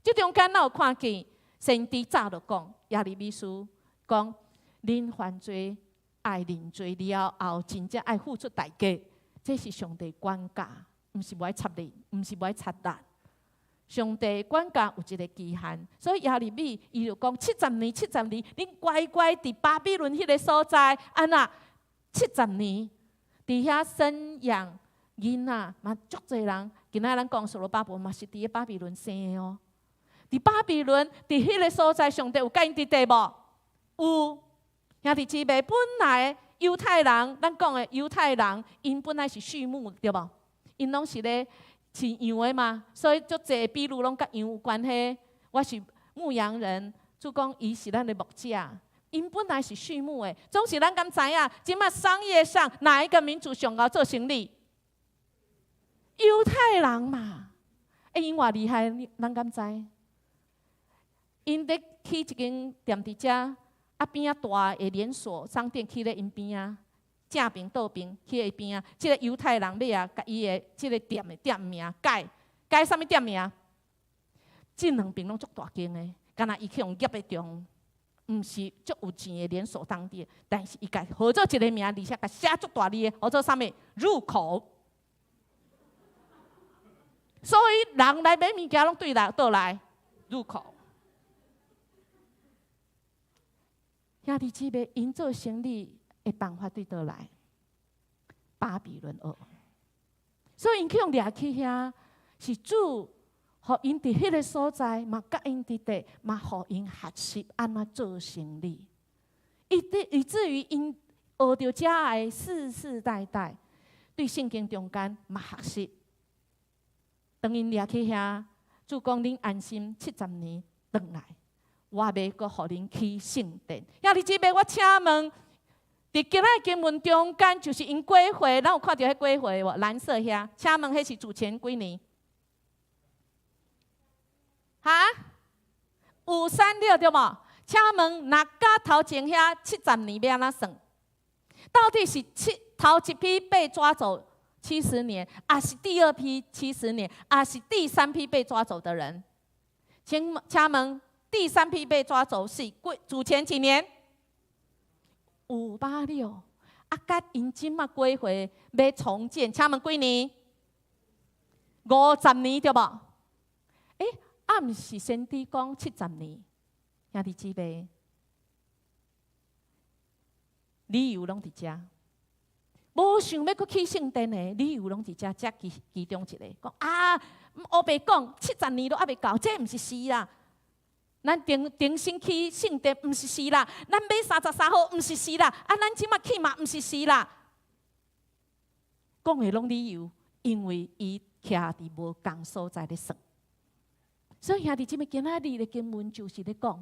這中間咱有看見。先知早就講，耶利米書講，恁犯罪愛認罪了後，真正愛付出代價。這是上帝管教，毋是無愛插你，毋是無愛插咱。上帝管教有一个期限，所以耶利米伊就講七十年，七十年，恁乖乖佇巴比倫彼个所在，按怎七十年，佇遐生養囡仔嘛，足濟人。今仔咱講所羅巴伯嘛是佇咧巴比倫生的哦。佇巴比倫，佇彼个所在，上帝有佮𪜶佇佇無？有。兄弟姊妹，本來猶太人，咱講的猶太人，𪜶本來是畜牧，對無？𪜶攏是咧飼羊的嘛，所以足濟比喻攏佮羊有關係。我是牧羊人，主講伊是咱的牧者。𪜶本來是畜牧的，總是咱敢知影？這馬商業上哪一個民族上𠢕做生意？猶太人嘛。欸，𪜶偌厲害，咱敢知？𪜶咧起一間店佇遮，啊邊仔大的連鎖商店起咧𪜶邊仔，正爿倒爿起咧伊邊仔。這个猶太人尾仔，共伊的這个店的店名改，改啥物店名？這兩爿攏足大間的，敢若伊去予夾得中，毋是足有錢的連鎖商店，但是伊共號做一个名，而且共寫足大字的，號做啥物？入口。所以人來買物件攏對來佗來入口。兄弟姊妹，𪜶做生意的辦法對佗來？巴比倫學。所以𪜶去予掠去遐，是主予𪜶佇彼个所在，嘛佮𪜶佇佇，嘛予𪜶學習按怎做生意，以至於𪜶學著遮的世世代代，對聖經中間嘛學習。當𪜶掠去遐，主講恁安心七十年轉來，我欲閣予恁起聖殿。兄弟姊妹，我請問，佇今仔經文中間，就是𪜶歸回，咱有看著彼歸回無？藍色遐，請問彼是主前幾年？哈？536對無？請問，若佮頭前遐七十年欲按怎算？到底是七頭一批被抓走七十年，抑是第二批七十年，抑是第三批被抓走的人？請問，第三批被抓走是幾主前幾年？586。啊，佮𪜶這馬歸回欲重建，請問幾年？50年對無？欸，啊，毋是先知講七十年，兄弟姊妹，理由攏佇遮。無想欲閣起聖殿的理由攏佇遮，這其中一个講啊，烏白講七十年都猶未到，這毋是事啦。咱重新起聖殿毋是事啦，咱買33號毋是事啦，啊，咱這馬起嘛毋是事啦。講的攏理由，因為伊徛佇無仝所在咧算。所以兄弟姊妹，今仔日的經文就是咧講，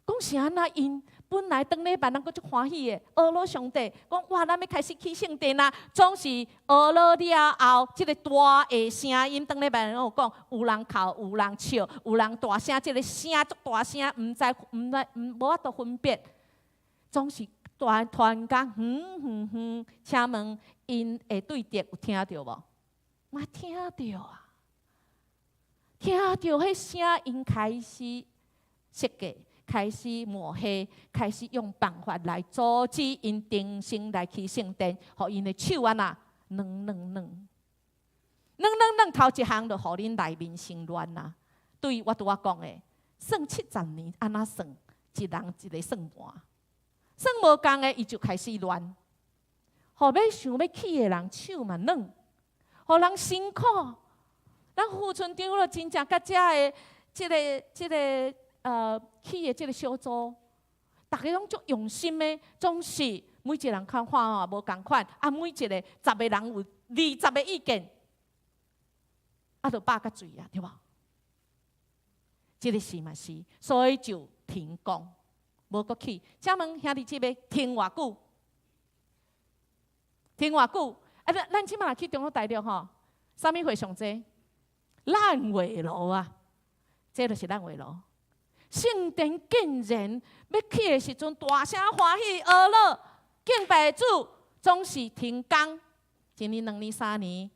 講是按怎𪜶本來當禮拜人閣足歡喜的，呵咾上帝，講哇，咱欲開始起聖殿啊，總是呵咾了後，這个大的聲音，當禮拜攏有講，有人哭，有人笑，有人大聲，這个聲足大聲，毋知毋知毋無法度分別，總是大傳甲遠遠遠，請問𪜶的對敵有聽著無？嘛聽著啊！聽著彼聲，𪜶開始設計，開始抹黑，開始用辦法來阻止𪜶重新來起聖殿，予𪜶的手按怎軟軟軟，軟軟軟，頭一項就予恁內面先亂啊！對我拄仔講的，算70年按怎算？一人一个算盤，算無仝的，伊就開始亂。予欲想欲起的人手嘛軟，予人辛苦。咱富春長老真正佮遮的這个起的這个小組，逐家攏足用心的，總是每一個人看法吼無仝款，啊，每一個十個人有20個意見，啊，就飽甲醉啊，對無？這个是嘛是，所以就停工，無閣起。請問兄弟姊妹停偌久？停偌久？啊，咱這馬若去中國大陸吼，啥物會上濟？爛尾樓啊，這就是爛尾樓。聖殿竟然欲起的時陣，大聲歡喜，呵咾敬拜主，總是停工。一年、兩年、三年，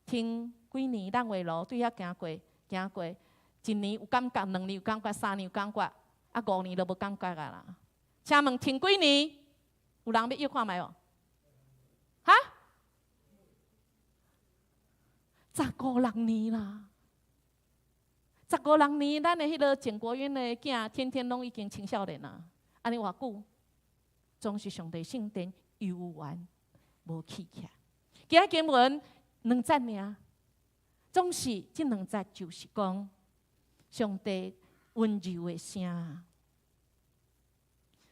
停幾年爛尾樓對遐行過，行過，一年有感覺，兩年有感覺，三年有感覺，啊5年都無感覺啊啦。請問停幾年？有人欲約看覓無？哈？十五六年啦，十五六年，咱的彼个簡國淵的囝，天天攏已經青少年啦。按呢偌久，總是上帝聖殿猶原無起起來。今仔經文兩節爾，總是這兩節就是講上帝溫柔的聲，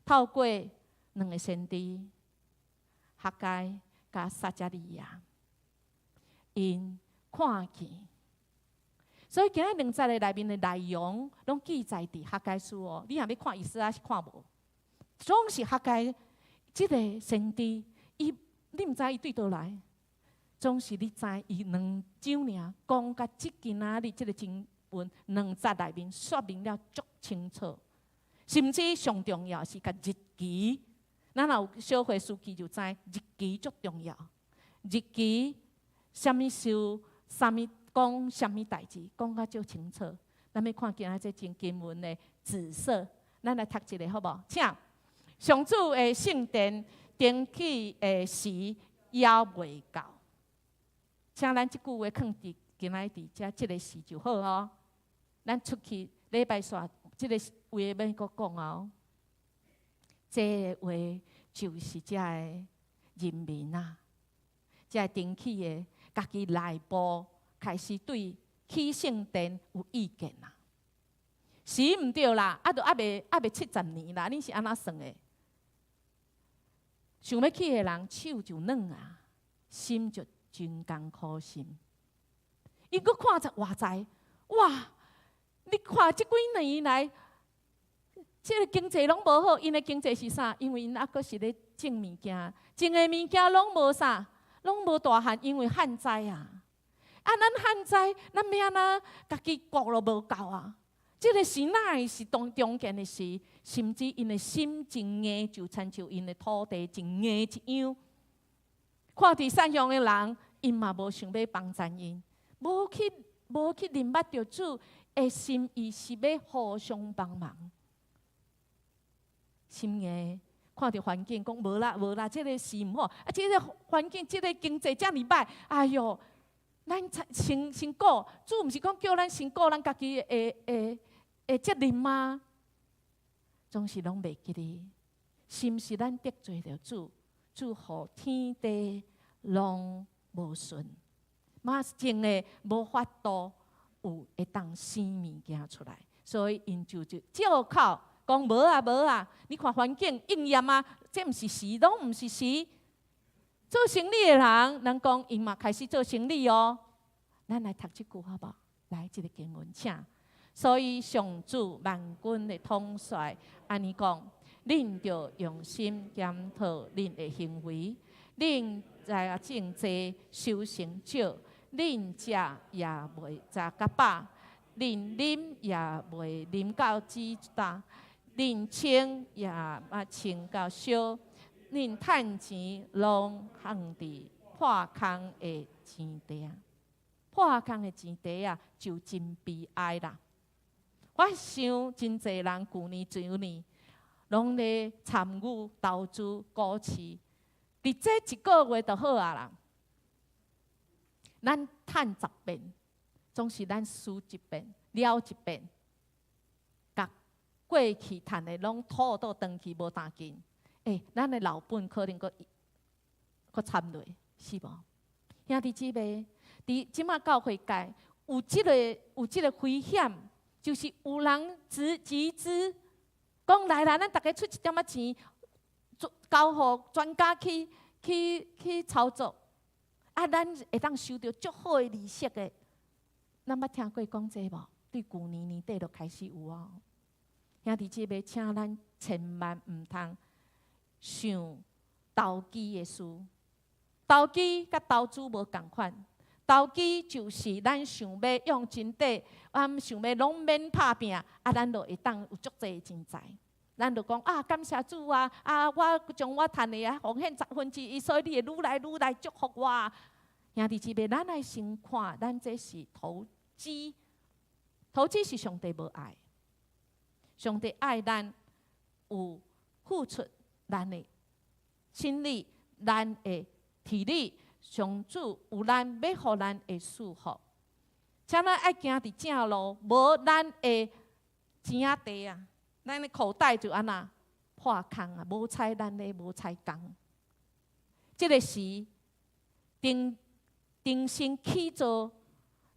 透過兩个先知哈該佮撒迦利亞，𪜶看見，所以今仔兩節的內面的內容，攏記載佇哈該書哦。你若欲看以斯拉是看無，總是哈該這个先知，伊你毋知伊對佗來，總是你知伊兩章爾講甲這今仔日這个經文兩節內面說明了足清楚，甚至上重要是共日期。咱若有小會書記就知日期足重要，日期啥物事，啥物講啥物代誌，講甲足清楚。咱欲看今仔這節經文的紫色，咱來讀一下好無？請上主的聖殿重起的時猶未到，請咱這句話囥佇今仔佇遮這个時就好哦。咱出去禮拜煞，這个話欲閣講哦。這个話就是遮个人民啊，遮个重起的。家己內部開始對起聖殿有意見啦，是毋對啦，啊，都猶未70年啦，恁是按怎算的？想欲起的人手就軟啊，心就真艱苦心。伊閣看著外在，哇！你看這幾年來，這个經濟攏無好，𪜶的經濟是啥？因為𪜶猶閣是咧種物件，種的物件攏無啥。攏無大旱，因為旱災啊！啊，咱旱災，咱欲按怎家己顧都無夠啊！這个時哪會是當中間的時，甚至𪜶的心真硬，就親像𪜶的土地真硬一樣。看佇散鄉的人，𪜶嘛無想欲幫贊𪜶，無去認捌著主的心意是欲互相幫忙。心硬。看著環境，講無啦無啦，這个時毋好，啊，這个環境，這个經濟遮爾歹，哎喲，咱先先顧，主毋是講叫咱先顧咱家己的責任嗎？總是攏袂記得，是毋是咱得罪著主？主予天地攏無順，嘛種的無法度有會當生物件出來，所以𪜶就借口。講無啊無啊，你看環境應驗啊，這毋是時，攏毋是時。做生理的人，咱講𪜶嘛開始做生理哦。咱來讀這句好無？來，這个經文，請。所以上主萬軍的統帥按呢講：恁著用心檢討恁的行為，恁在種濟收成少，恁食也袂食較飽，恁啉也袂啉到止焦，恁穿也毋穿到燒，恁趁錢攏放佇破空的錢袋仔，破空的錢袋仔就真悲哀啦。我想真濟人舊年、前年攏咧參與投資股市，佇這一個月就好啊啦。咱趁10遍，總是咱輸一遍，了一遍，共過去趁的攏吐倒轉去無當緊。欸，咱的老本可能閣閣參落，是無？兄弟姊妹，佇這馬教會界有這个危險，就是有人集資，講來啦，咱逐家出一點仔錢，交予專家去操作，啊，咱會當收著足好的利息的。咱捌聽過講這無？對舊年年底就開始有哦。兄弟姊妹，請咱千萬毋通想投機的事。投機佮投資無仝款。投機就是咱想欲用真短，咱想欲攏免拍拚，啊，咱就會當有足濟錢財。咱就講啊，感謝主啊！啊，我將我趁的啊奉獻1/10，所以你會愈來愈來祝福我。兄弟姊妹，咱愛先看，咱這是投資，投資是上帝無愛，上帝愛咱有付出咱的心力、咱的體力。上主有咱欲予咱的祝福，請咱愛行佇正路，無咱的錢仔袋啊，咱的口袋就按怎破空啊，無彩咱的無彩工。這个時，重重新起造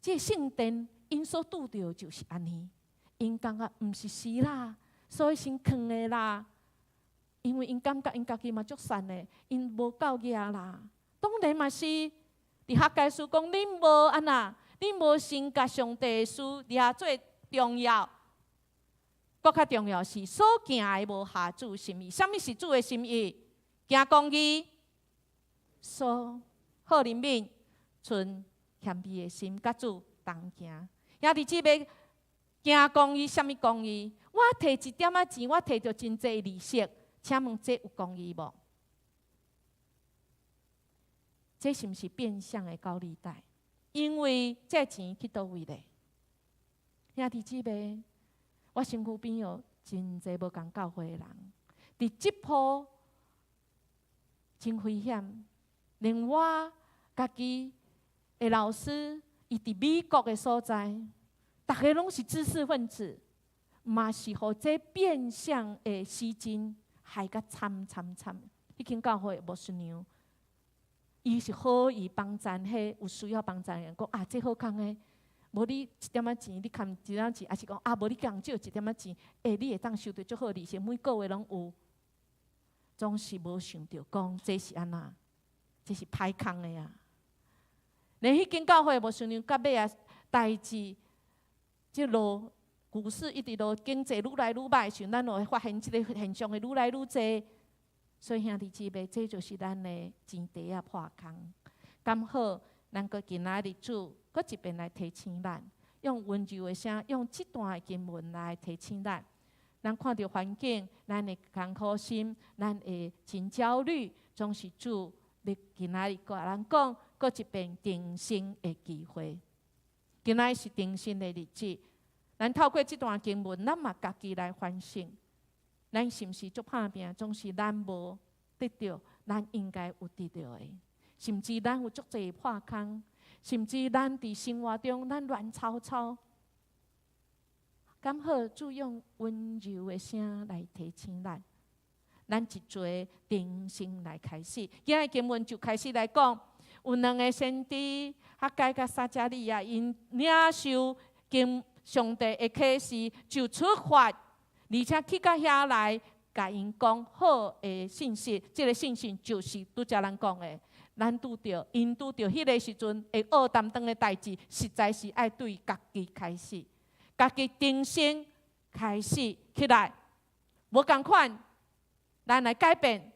這个聖殿，𪜶所拄著就是按呢，𪜶感覺毋是時啦，所以先囥的啦，因為𪜶感覺𪜶家己嘛足善的，𪜶無夠額啦。當然嘛是，佇哈該書講，恁無按怎，恁無先共上帝的事掠做重要，閣較重要是所行的無合主心意。啥物是主的心意？行公義，所好憐憫，存謙卑的心，佮主同行。兄弟姊妹，行公義，啥物公義？我提一點仔錢，我提著真濟利息，請問這有公義無？這是毋是變相的高利貸？因為這錢去佗位咧？兄弟姊妹，我身軀邊有真濟無仝教會的人，佇這波真危險。連我家己的老師，伊佇美國的所在，逐家攏是知識分子，嘛是予這變相的資金害甲慘慘慘。彼間教會牧師娘，伊是好意幫贊彼有需要幫贊的人，講啊，這好康的，無你一點仔錢，你崁一點仔錢，抑是講啊，無你共借一點仔錢，欸，你會當收著足好利息，每個月攏有，總是無想著講這是按怎，這是歹康的啊！連彼間教會牧師娘到尾啊，代誌這落股市一直落，經濟愈來愈䆀，像咱會發現這个現象會愈來愈濟。所以兄弟姊妹，這就是咱的錢袋仔破空。剛好，咱閣今仔日主閣一遍來提醒咱，用溫柔的聲，用這段的經文來提醒咱。咱看著環境，咱會艱苦心，咱會真焦慮，總是主欲今仔日閣咱講，閣一遍重生的機會。今仔日是重生的日子，咱透過這段經文，咱嘛家己來反省。咱是毋是足拍拚？總是咱無得著，咱應該有得著的。甚至咱有足濟破空，甚至咱佇生活中咱亂糟糟。敢好主用溫柔的聲來提醒咱，咱一齊重新來開始。今日經文就開始來講，有兩个先知哈該佮撒迦利亞，𪜶領受經上帝的啟示，就出發。而且去到遐來，共𪜶講好的信息，這个信息就是拄才咱講的，咱拄著𪜶拄著彼个時陣會僫擔當的代誌，實在是愛對家己開始，家己重新開始起來，無仝款，咱來改變，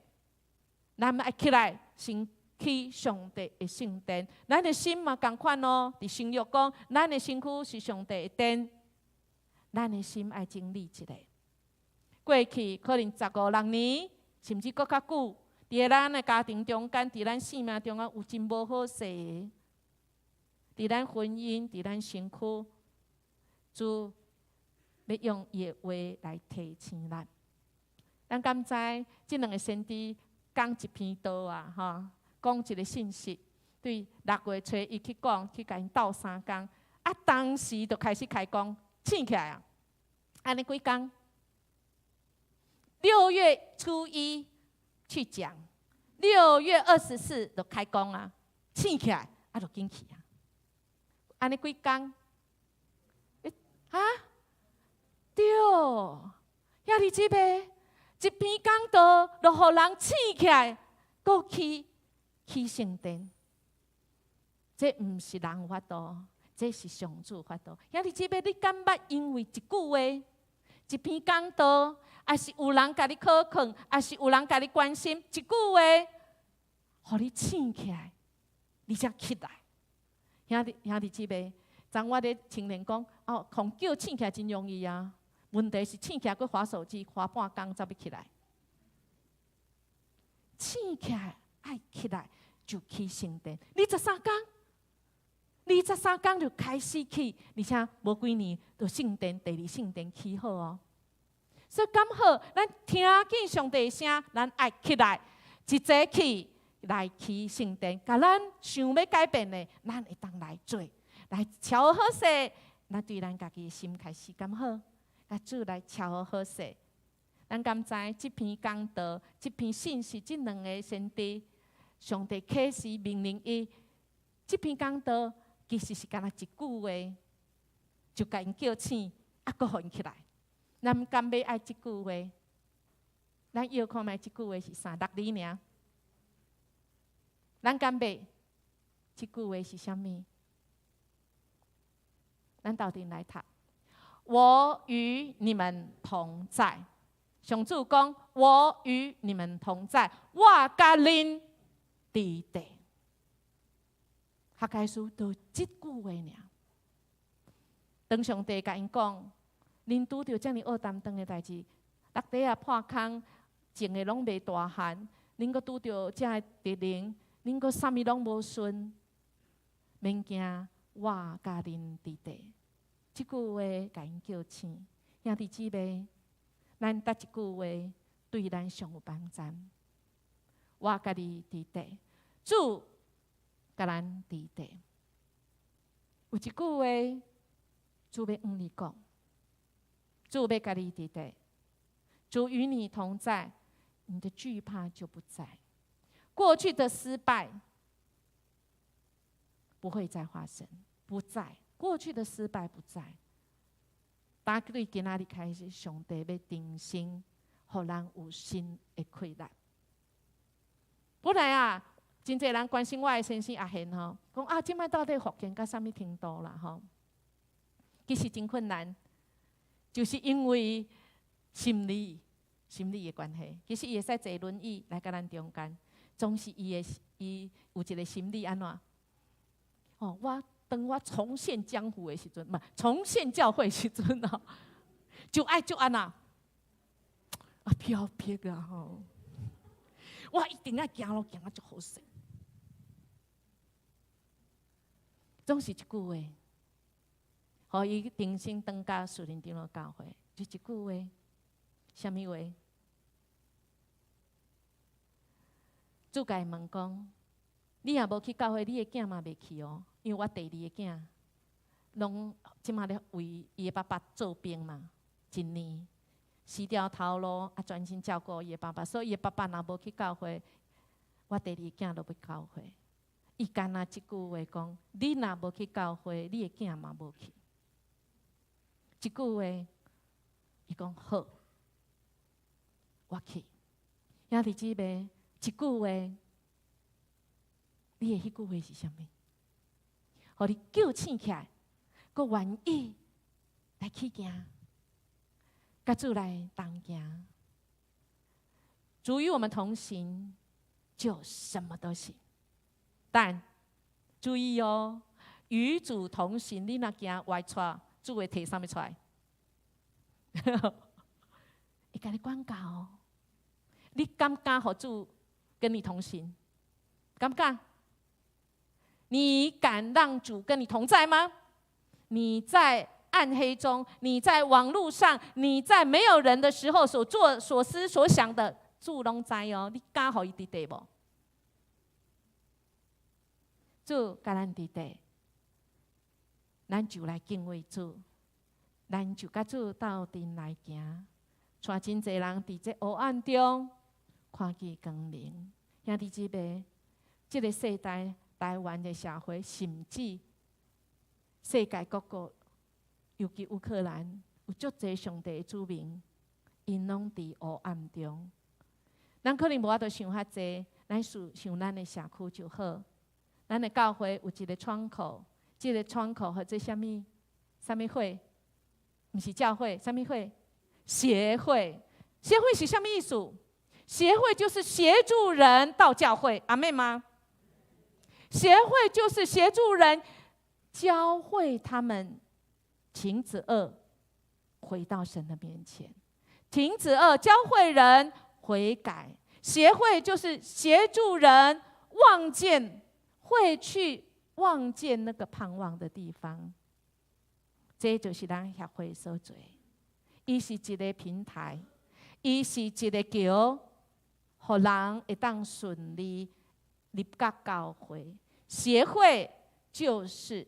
咱愛起來先起上帝的聖殿，咱的心嘛仝款哦。佇新約講，咱的身軀是上帝的殿，咱的心愛整理一下。過去可能十五六年，甚至閣較久，佇咱的家庭中間，佇咱生命中間有真無好勢的，佇咱婚姻，佇咱身軀，主欲用伊的話來提醒咱。咱敢知這兩个先知講一篇道啊，吼，講一个信息，對六月初一去講，去共𪜶鬥相共，啊，當時就開始開工，醒起來啊，按呢幾工？6月初1去講，6月24就開工啊，醒起來啊，就緊去啊，按呢幾工？欸，啊？對，兄弟姊妹，一篇講道就予人醒起來，閣去起聖殿，這毋是人有法度，這是上主法度。兄弟姊妹，你敢捌因為一句話、一篇講道，抑是有人共你考勸，抑是有人共你關心，一句話，予你醒起來，你才起來。兄弟兄弟姊妹，昨我咧青年講，哦，予叫醒起來真容易啊。問題是醒起來閣滑手機，滑半工才欲起來。醒起來愛起來就起聖殿，二十三工，二十三工就開始起，而且無幾年就聖殿第二聖殿起好哦。所以敢好，咱聽見上帝的聲，咱愛起來，一齊去來起聖殿，共咱想欲改變的，咱會當來做，來喬好勢，咱對咱家己的心開始敢好，共主來喬好勢。咱敢知這篇講道、這篇信息，這兩个先知，上帝啟示命令伊，這篇講道其實是干焦一句話，就共𪜶叫醒，啊，閣予𪜶起來。咱敢欲愛這句話？咱搖看覓這句話是啥？六字爾。咱敢欲這句話是啥物？咱鬥陣來讀。我與你們同在。上主講：我與你們同在，我佮恁佇佇。哈該書就這句話爾。當上帝共𪜶講，恁拄著遮爾僫擔當的代誌，落地仔破空，種的攏袂大漢，恁閣拄著遮的敵人，恁閣啥物攏無順，免驚，我佮恁佇佇。這句話共𪜶叫醒，兄弟姊妹，咱得一句話對咱上有幫助。我佮你佇佇，主佮咱佇佇。有一句話，主欲向你講，主欲佮你佇佇，主與你同在，你的懼怕就不在。過去的失敗不會再發生，不在。過去的失敗不在。打對今仔日開始，上帝欲重新，予咱有新的氣力。本來啊，真濟人關心我的先生阿賢吼，講啊，這擺到底復健到啥物程度啦吼？其實真困難，就是因為心理的關係。其實伊會使坐輪椅來佮咱中間，總是伊的伊有一个心理按怎？哦，我當我重現江湖的時陣，毋重現教會時陣哦，就愛就按怎啊飄撇啊吼！我一定愛行路行啊足好勢。總是一句話，予伊重新轉到樹林長老教會，就一句話，啥物話？主共伊問講：你若無去教會，你的囝嘛袂去哦。因為我第二个囝，攏這馬咧為伊的爸爸做兵嘛，一年辭掉頭路，啊專心照顧伊的爸爸，所以伊的爸爸若無去教會，我第二个囝就欲教會。伊干焦一句話講：你若無去教會，你的囝嘛無去。這句話，伊講好，我去。兄弟姊妹，一句話，你的彼句話是啥物？予你叫醒起來，閣願意來去行，佮主來同行。主與我們同行，就什麼都行。但注意哦，與主同行，你若行歪趖，主會提啥物出來？會共你管教哦。你敢不敢予主跟你同行？敢不敢？你敢讓主跟你同在嗎？你在暗黑中，你在網路上，你在沒有人的時候所做、所思、所想的，主攏知哦。你敢予伊佇底無？主佮咱佇底，咱就來敬畏主，咱就佮主鬥陣來行，帶真濟人佇這黑暗中看見光明。兄弟姊妹，這个世代台灣的社會，甚至世界各國，尤其烏克蘭，有足濟上帝的子民，𪜶攏佇黑暗中。咱可能無法度想較濟，咱想想咱的社區就好。咱的教會有一个窗口，這个窗口號做啥物？啥物會？毋是教會，啥物會？協會。協會是啥物意思？協會就是協助人到教會，阿們嗎？協會就是協助人，教會他們停止惡，回到神的面前；停止惡，教會人悔改。協會就是協助人望見，會去望見那個盼望的地方。這就是咱協會所做。伊是一个平台，伊是一个橋，予人會當順利入到教會。協會就是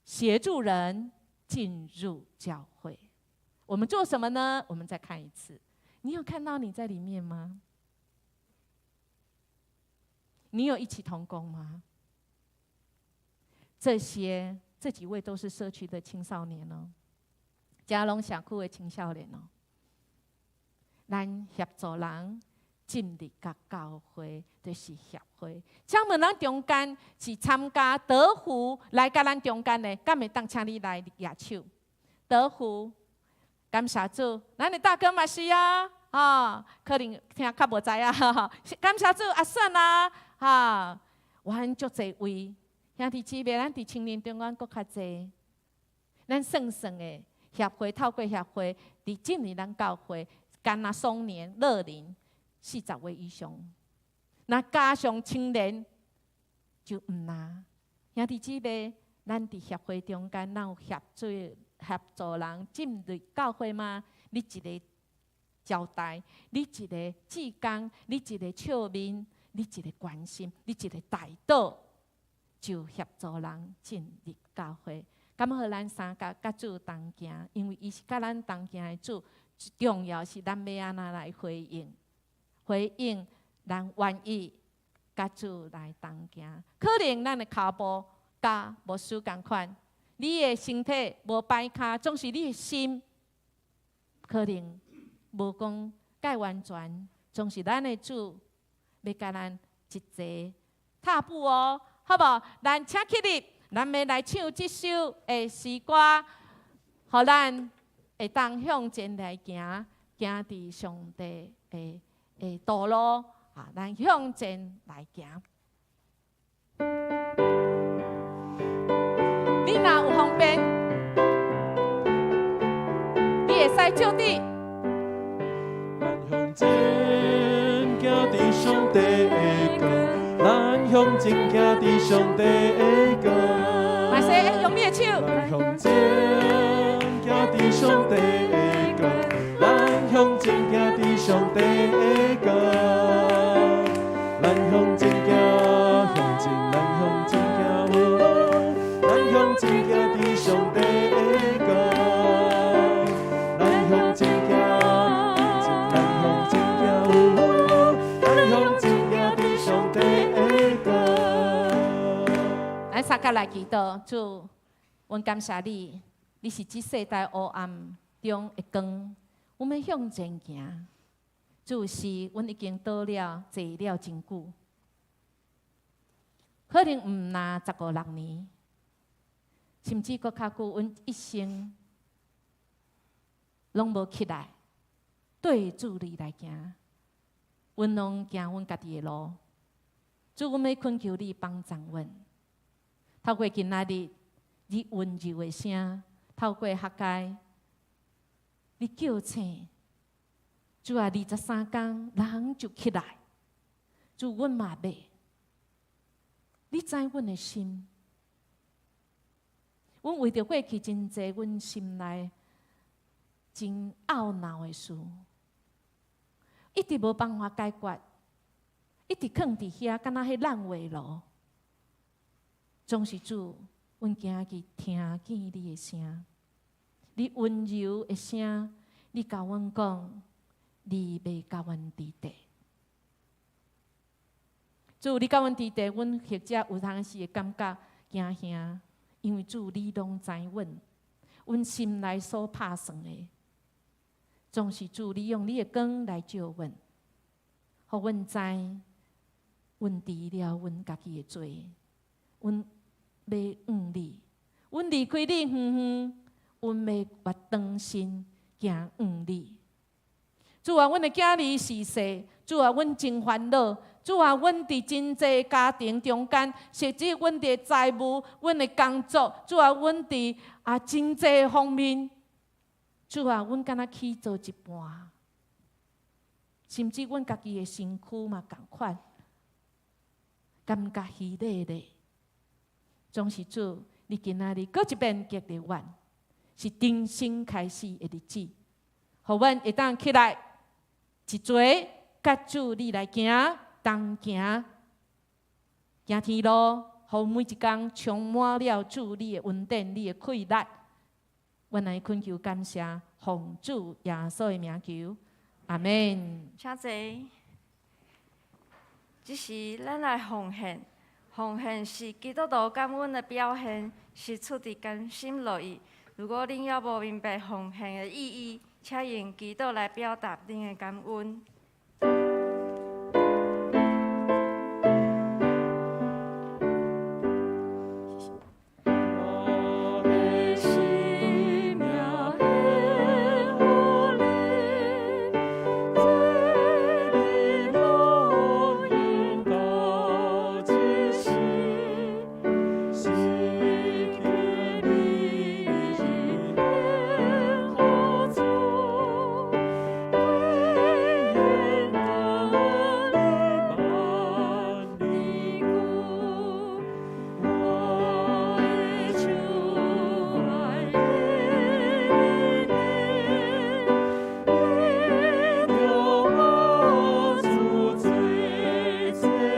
協助人進入教會。我們做什麼呢？我們再看一次。你有看到你在裡面嗎？你有一起同工嗎？這些這幾位都是社區的青少年哦，嘉龍社區的青少年哦。咱協助人進入佮教會，就是協會。請問咱中間是參加德福來佮咱中間的，敢會當請你來舉手？德福，感謝主，咱的大哥嘛是啊，啊，可能聽較無知影，感謝主，阿順啊，哈，阮足濟位兄弟姊妹，咱佇青年中間閣較濟，咱算算的協會透過協會，佇進入咱教會，干焦松年、樂齡40位以上，若加上青年就毋難。兄弟姊妹，咱佇協會中間，咱有協助人進入教會嗎？你一个招待，你一个志工，你一个笑面，你一个關心，你一个代禱，就協助人進入教會。敢予咱三個佮主同行，因為伊是佮咱同行的主。重要是咱欲按怎來回應，回應咱願意佮主來同行。可能咱的跤步佮牧師仝款，你的身體無掰跤，總是你的心可能無講蓋完全，總是咱的主欲佮咱一齊踏步哦，好無？咱請起立，咱欲來唱這首的詩歌，予咱會當向前來行，行佇上帝的道路啊！咱向前來行。你若有方便，你會使就佇。咱向前行佇上帝的光，咱向前行佇上帝的光。嘛是用你的手。咱向前行佇上帝的光，咱向前行佇上帝的光。咱向前行，向前，咱向前行，咱向前行佇上帝的光。咱向前行，咱向前行，咱向前行佇上帝的光。咱三個來祈禱，主，阮感謝你，你是這世代黑暗中的光，阮欲向前行。主是，阮已經倒了坐了真久，可能毋若十五六年，甚至閣較久，阮一生攏無起來對主你來行，阮攏行阮家己的路。主，阮欲懇求你幫助阮，透過今仔日你溫柔的聲，透過哈該，你叫醒。主啊，23工人就起來，主，阮嘛欲。你知阮的心，阮為著過去真濟，阮心內真懊惱的事，一直無辦法解決，一直囥佇遐，敢若彼爛尾樓。總是主，阮今日聽見你的聲，你溫柔的聲，你共阮講，你欲佮阮佇佇。主，你佮阮佇佇，阮或者有當時會感覺驚嚇，因為主你攏知阮，阮心內所拍算的，總是主你用你的光來照阮，予阮知，阮除了阮家己的罪，阮欲向你，阮離開你遠遠，阮欲越轉身行向你。主啊，阮的囝兒逝世，主啊，阮真煩惱。主啊，阮佇真濟家庭中間，甚至阮佇財務、阮的工作，主啊，阮佇真濟方面，主啊，阮敢若起做一半，甚至阮家己的身軀嘛仝款，感覺虛咧咧。總是主，你今仔日閣一遍激勵阮，是重新開始的日子，予阮會當起來一齊佮主你來行，同行，行天路，予每一工充滿了主你的恩典，你的氣力。阮來懇求感謝，奉主耶穌的名求，阿們。請坐。這時，咱來奉獻，奉獻是基督徒感恩的表現，是出自甘心樂意。如果恁猶無明白奉獻的意義，請用祈禱來表達恁的感恩。我的生命献予你，做你僕人到這世，時刻你是天父主，永遠萬年久。我的手愛你，你著我主做祭我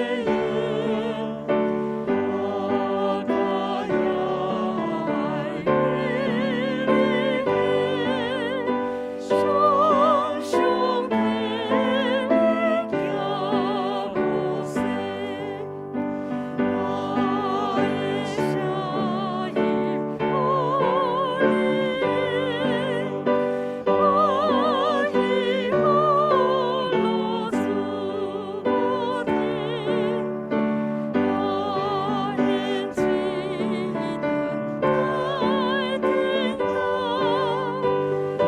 甘願愛你，常常陪你行無息。我的聲音予你，我以歡樂主不停，我願一頓在天堂，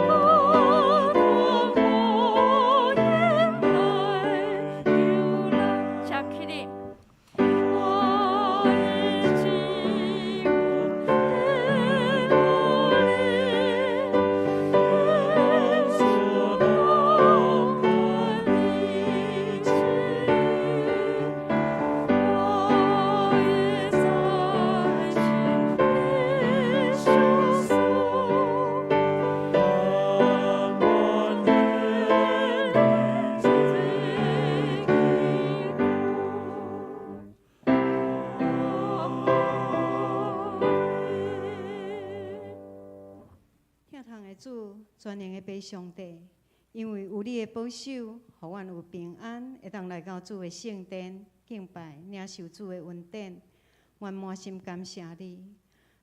高光火焰來救咱。請起立。我的只有獻予你，耶穌當看一切，我的在情的相送，甘願做基督。疼痛的主，全能的父上帝，因為有你的保守，予阮有平安，會當來到主的聖殿敬拜，領受主的恩典。阮滿心感謝你，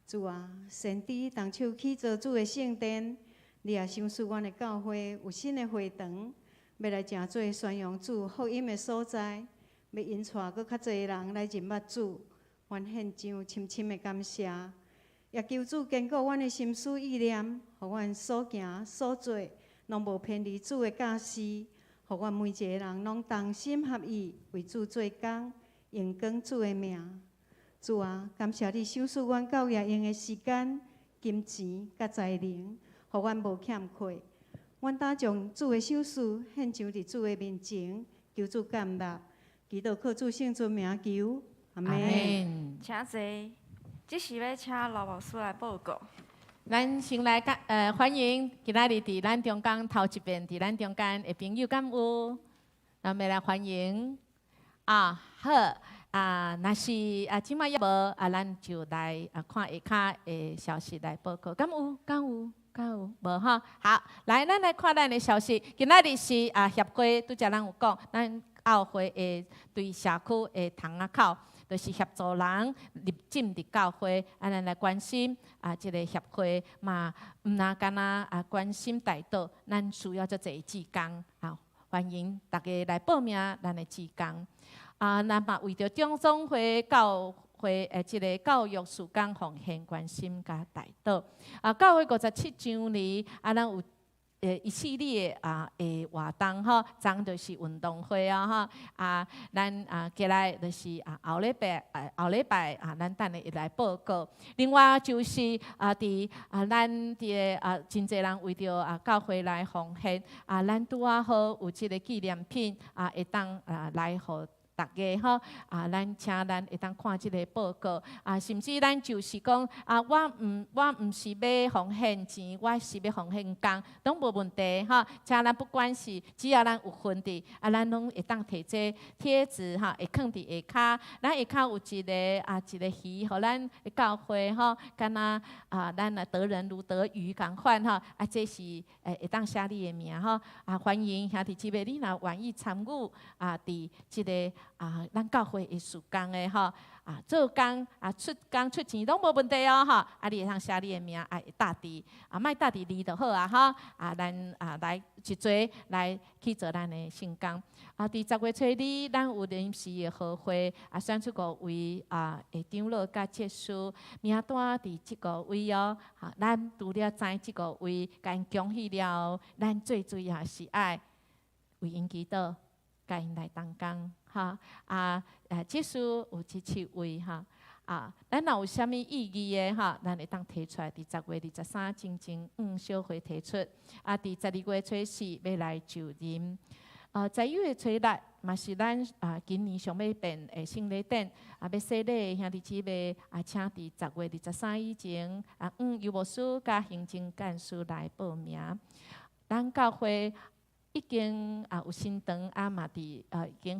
主啊！先知動手起造主的聖殿，你也賞賜阮的教會有新的會堂，欲來成做宣揚主福音的所在，欲引帶閣較濟人來認捌主，阮獻上深深的感謝，也求主堅固阮的心思意念，予阮所行所做攏無偏離主的教示，予阮每一个人攏同心合意為主做工，榮光主的名。主啊，感謝你賞賜阮教業用的時間、金錢佮才能，予阮無欠缺。阮打將主的賞賜獻上佇主的面前，求主接納，祈禱靠主聖尊名求，阿們。請坐，這時欲請羅牧師來報告。咱先來甲歡迎今仔日佇咱中間頭一遍佇咱中間的朋友，敢有？咱欲來歡迎啊，好啊，若是啊，這擺猶無啊，咱就來啊看下跤的消息來報告，敢有？敢有？敢有？無吼？好，來，咱來看咱的消息。今仔日是啊協會，拄才咱有講，咱教會的對社區的窗仔口，就是協助人入進入教會，啊，咱來關心啊，這個協會嘛，毋若干焦啊關心代禱，咱需要足濟志工，啊，歡迎大家來報名咱的志工。啊，咱嘛為著中總會教會的這个教育事工奉獻關心佮代禱。啊，教會57週年，啊，咱有一系列啊的活動吼，昨就是運動會啊吼，啊，咱啊過來就是啊後禮拜啊後禮拜啊，咱等下會來報告。另外就是啊，佇啊咱佇個啊真濟人為著啊教會來奉獻啊，咱拄仔好有這个紀念品啊，會當啊來予大家吼啊，咱請咱會當看這个報告啊，甚至咱就是講啊，我毋是欲奉獻錢，我是欲奉獻工，攏無問題吼。請咱不管是只要咱有份佇啊，咱攏會當提這貼紙吼，會囥佇下跤。咱下跤有一个啊一个魚，予咱教會吼，敢若啊，咱來得人如得魚仝款吼。啊，這是會當寫你的名吼。啊，歡迎兄弟姊妹，你若願意參與啊，佇這个啊，咱教會的事工的吼，啊，做工啊，出工出錢攏無問題哦，吼，啊，你會當寫你的名，啊，會貼佇啊，莫貼佇字就好啊，吼，啊，咱啊來一齊來去做咱的聖工。啊，佇10月初二，咱有臨時的合會，啊，選出五位啊的長老佮執事，名單佇這個位哦。哈，咱除了知這五位，共𪜶恭喜了後，咱最主要是愛為𪜶祈禱，共𪜶來同工。哈啊！執事有這七位哈啊，咱若有啥物意義的哈，咱會當提出來。佇10月23進前，小會提出。啊，佇12月初四欲來就任。啊，11月初六嘛是咱啊今年想欲辦的聖禮典啊，欲洗禮的兄弟姊妹啊，請佇10月23以前啊，郵牧師佮行政幹事來報名。咱教會已經啊有新堂啊嘛佇啊已經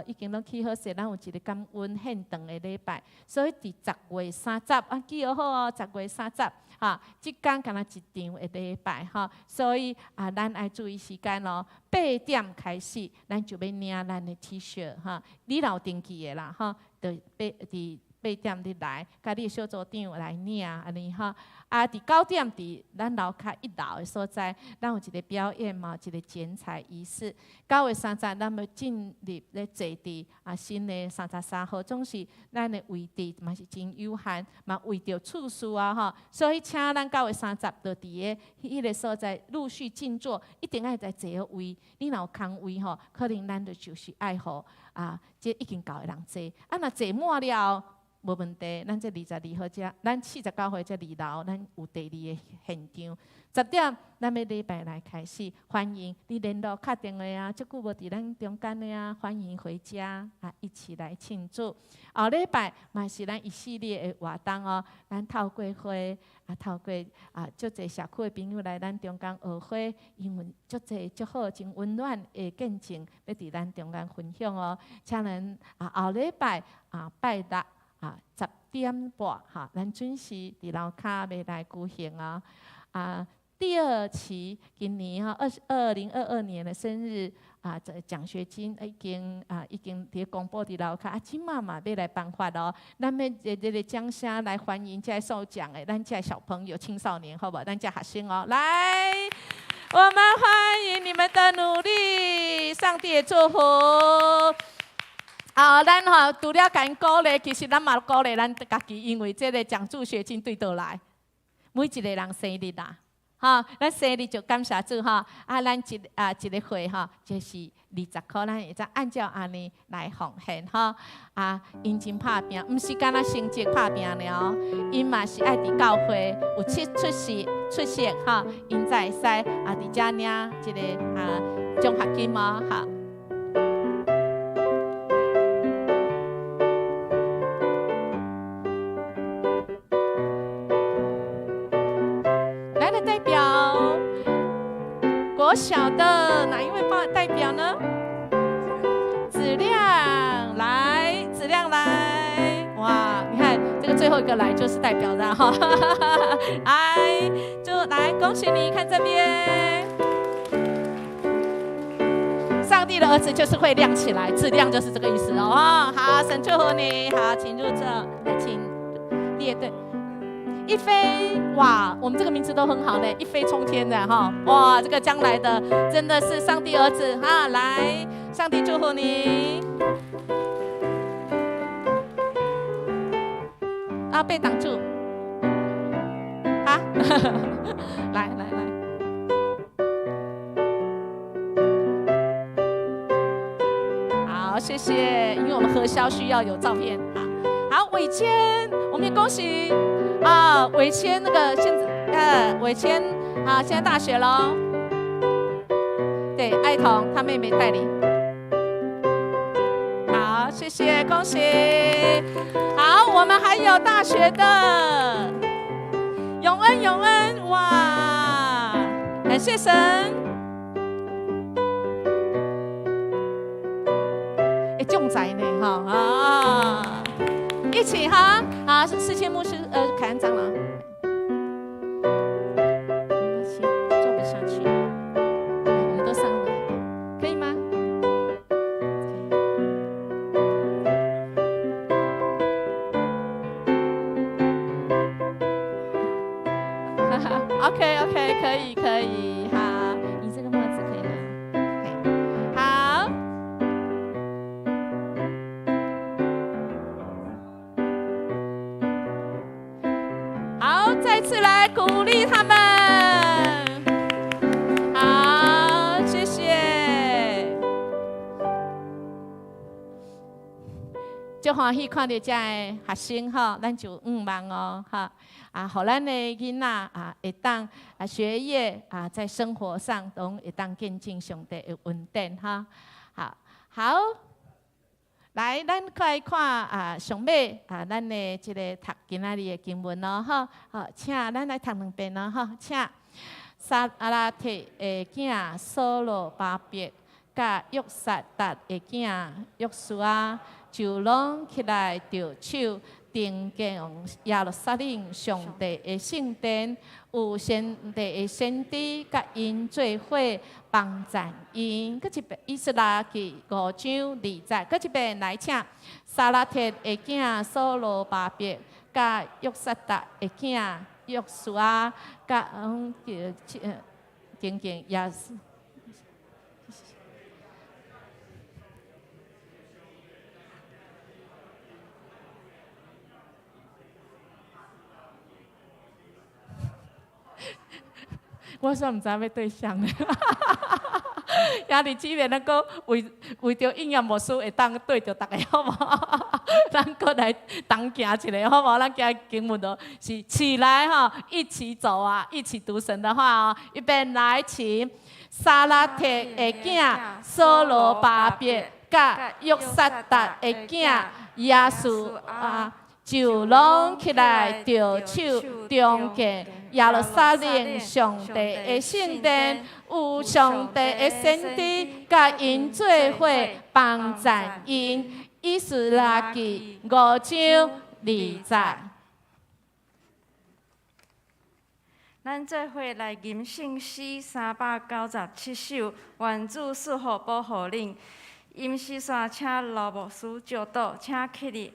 已經攏起好勢，咱有一个感恩獻堂的禮拜，所以佇十月三十啊記好哦，十月三十哈，這工敢若一場的禮拜吼，所以啊咱愛注意時間咯，8點開始，咱就欲領咱的 T-shirt 哈，你若有登記的啦吼，就佇八點你來，佮你的小組長來領按呢吼。啊，佇9點佇咱樓跤一樓的所在，咱有一个表演嘛，一个剪彩儀式。9月30，咱欲進入咧坐佇啊新的33號，總是咱的位置嘛是真有限，嘛為著次序啊吼，所以請咱九月三十就佇个彼个所在陸續進座，一定愛來坐好位。你若有空位吼，可能咱就就是愛予啊，這已經到的人坐。啊，若坐滿了後，無問題，咱這22號遮，咱49號這二樓，咱有第二个現場。10點，咱欲禮拜來開始，歡迎你聯絡敲電話啊，足久無佇咱中間的啊，歡迎回家啊，一起來慶祝。後禮拜嘛是咱一系列的活動哦，咱透過花啊，透過啊，足濟社區的朋友來咱中間學花，𪜶有足濟足好、真溫暖的見證，欲佇咱中間分享哦。請咱啊，後禮拜啊，拜六啊，10點半哈，咱準時佇樓跤欲來舉行哦。啊，第二期今年哈2022年的生日啊，這獎學金已經啊已經佇公布佇樓跤啊，這擺嘛欲來頒發咯。咱欲熱烈的掌聲來歡迎這受獎的咱這小朋友、青少年，好無？咱這學生哦，來，我們歡迎你們的努力，上帝也祝福。啊，咱吼除了共𪜶鼓勵，其實咱嘛鼓勵咱家己，因為這個獎助學金對倒來，每一個人生日啦，吼，咱生日就感謝主吼，啊，咱一啊一個會吼，就是20箍，咱會使按照按呢來奉獻吼，啊，𪜶真拍拚，毋是干焦成績拍拚爾哦，𪜶嘛是愛佇教會有出出席出席吼，𪜶才會使啊佇遮領這個啊獎學金哦，哈。來的代表，國小的哪一位代表呢？子亮來，子亮來，哇，你看這個最後一個來就是代表的哈，來，就來恭喜你，看這邊，上帝的兒子就是會亮起來，子亮就是這個意思哦。好，神祝福你，好，請入座，來，請列隊。一飛，哇，我們這個名字都很好呢，一飛衝天的哈，哇，這個將來的真的是上帝兒子哈，來，上帝祝福你。啊，被擋住，啊，來來來，好，謝謝，因為我們核銷需要有照片，好，好，偉謙，我們也恭喜。啊，偉謙那個現在，偉謙啊，現在大學咯。對，愛童他妹妹帶領。好，謝謝，恭喜。好，我們還有大學的永恩，永恩，哇，感謝神。哎，重在呢，哈啊，一起哈，好，世界牧師，凱恩長老，沒關係，坐不下去，我們都上來，可以嗎？哈哈，OK OK，可以可以，好，你這個帽子可以嗎？好。好，再次來鼓勵他們。好，謝謝。足歡喜看著遮的學生吼，咱就向望哦，哈啊，予咱的囡仔啊，會當啊學業啊，在生活上攏會當見證上帝的恩典哈。好，好。來，咱來看啊，上尾啊，咱的這個讀今仔日的經文咯，吼，好，請咱來讀兩遍咯，吼，請撒拉鐵的囝所羅巴伯，佮約撒達的囝約書亞，就攏起來著手重建耶路撒冷上帝的聖殿，有上帝的先知佮𪜶做伙幫贊𪜶。閣一遍，以斯拉記5章2節。閣一遍來請撒拉鐵的囝所羅巴伯，佮約撒達的囝約書亞，佮嗯叫重建耶。我煞毋知欲對誰咧，兄弟姊妹，咱閣為為著應驗牧師會當對著逐家好無？咱閣來同行一下好無？咱今日經文就是起來吼，一起走啊，一起讀神的話哦。預備來，請撒拉鐵的囝所羅巴伯，佮約撒達的囝耶書亞，就攏起來著手重建耶路撒冷上帝的聖殿，有上帝的先知佮𪜶做伙幫贊𪜶。以斯拉記5章2節。咱做伙來吟聖詩397首，願主賜福保護恁。吟詩煞請羅牧師祝禱，請起立。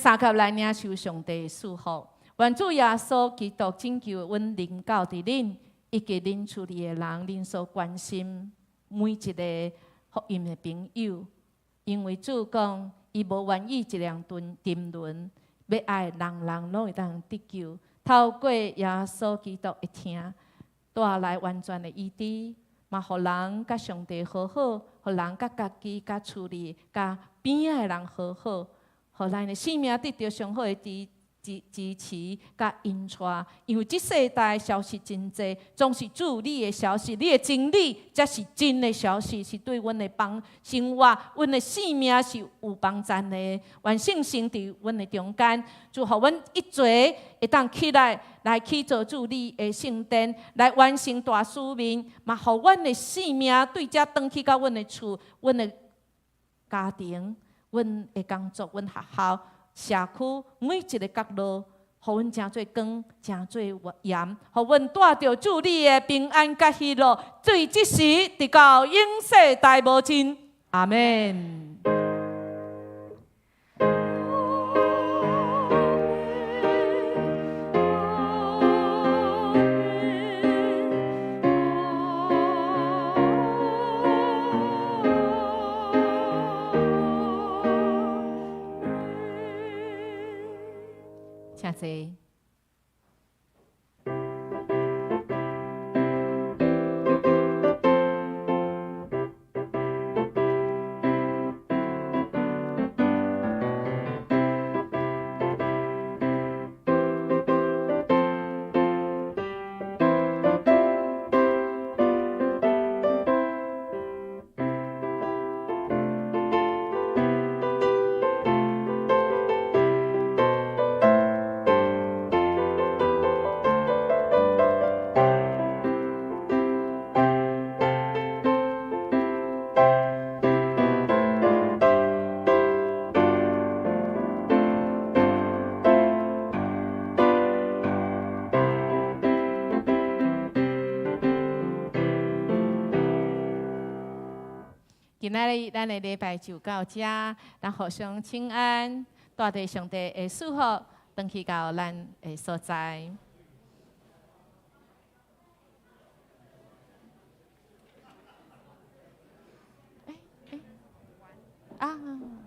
相佮來領受上帝的祝福。願主耶穌基督拯救阮臨到佇恁，以及恁厝裡的人，恁所關心每一个福音的朋友。因為主講，伊無願意一个人沉淪，欲愛人人攏會當得救。透過耶穌基督的疼，帶來完全的醫治，嘛予人佮上帝和好，予人佮家己、佮厝裡、佮邊仔的人和好，予咱的生命得著上好的支持佮引帶。因為這世代消息真濟，總是主你的消息，你的真理才是真的消息，是對阮的幫生活、阮的生命是有幫助的。願聖神佇阮的中間，祝予阮一齊會當起來，來去做主你的聖殿，來完成大使命，嘛予阮的生命對遮轉去到阮的厝、阮的家庭、阮的工作、阮學校、社區每一个角落，予阮成做光，成做鹽，予阮帶著主你的平安佮喜樂，對這時直到永世代無盡。阿們。請坐。今仔日咱的禮拜就到這，咱互相請安，帶著上帝的祝福，轉去到咱的所在。欸欸啊。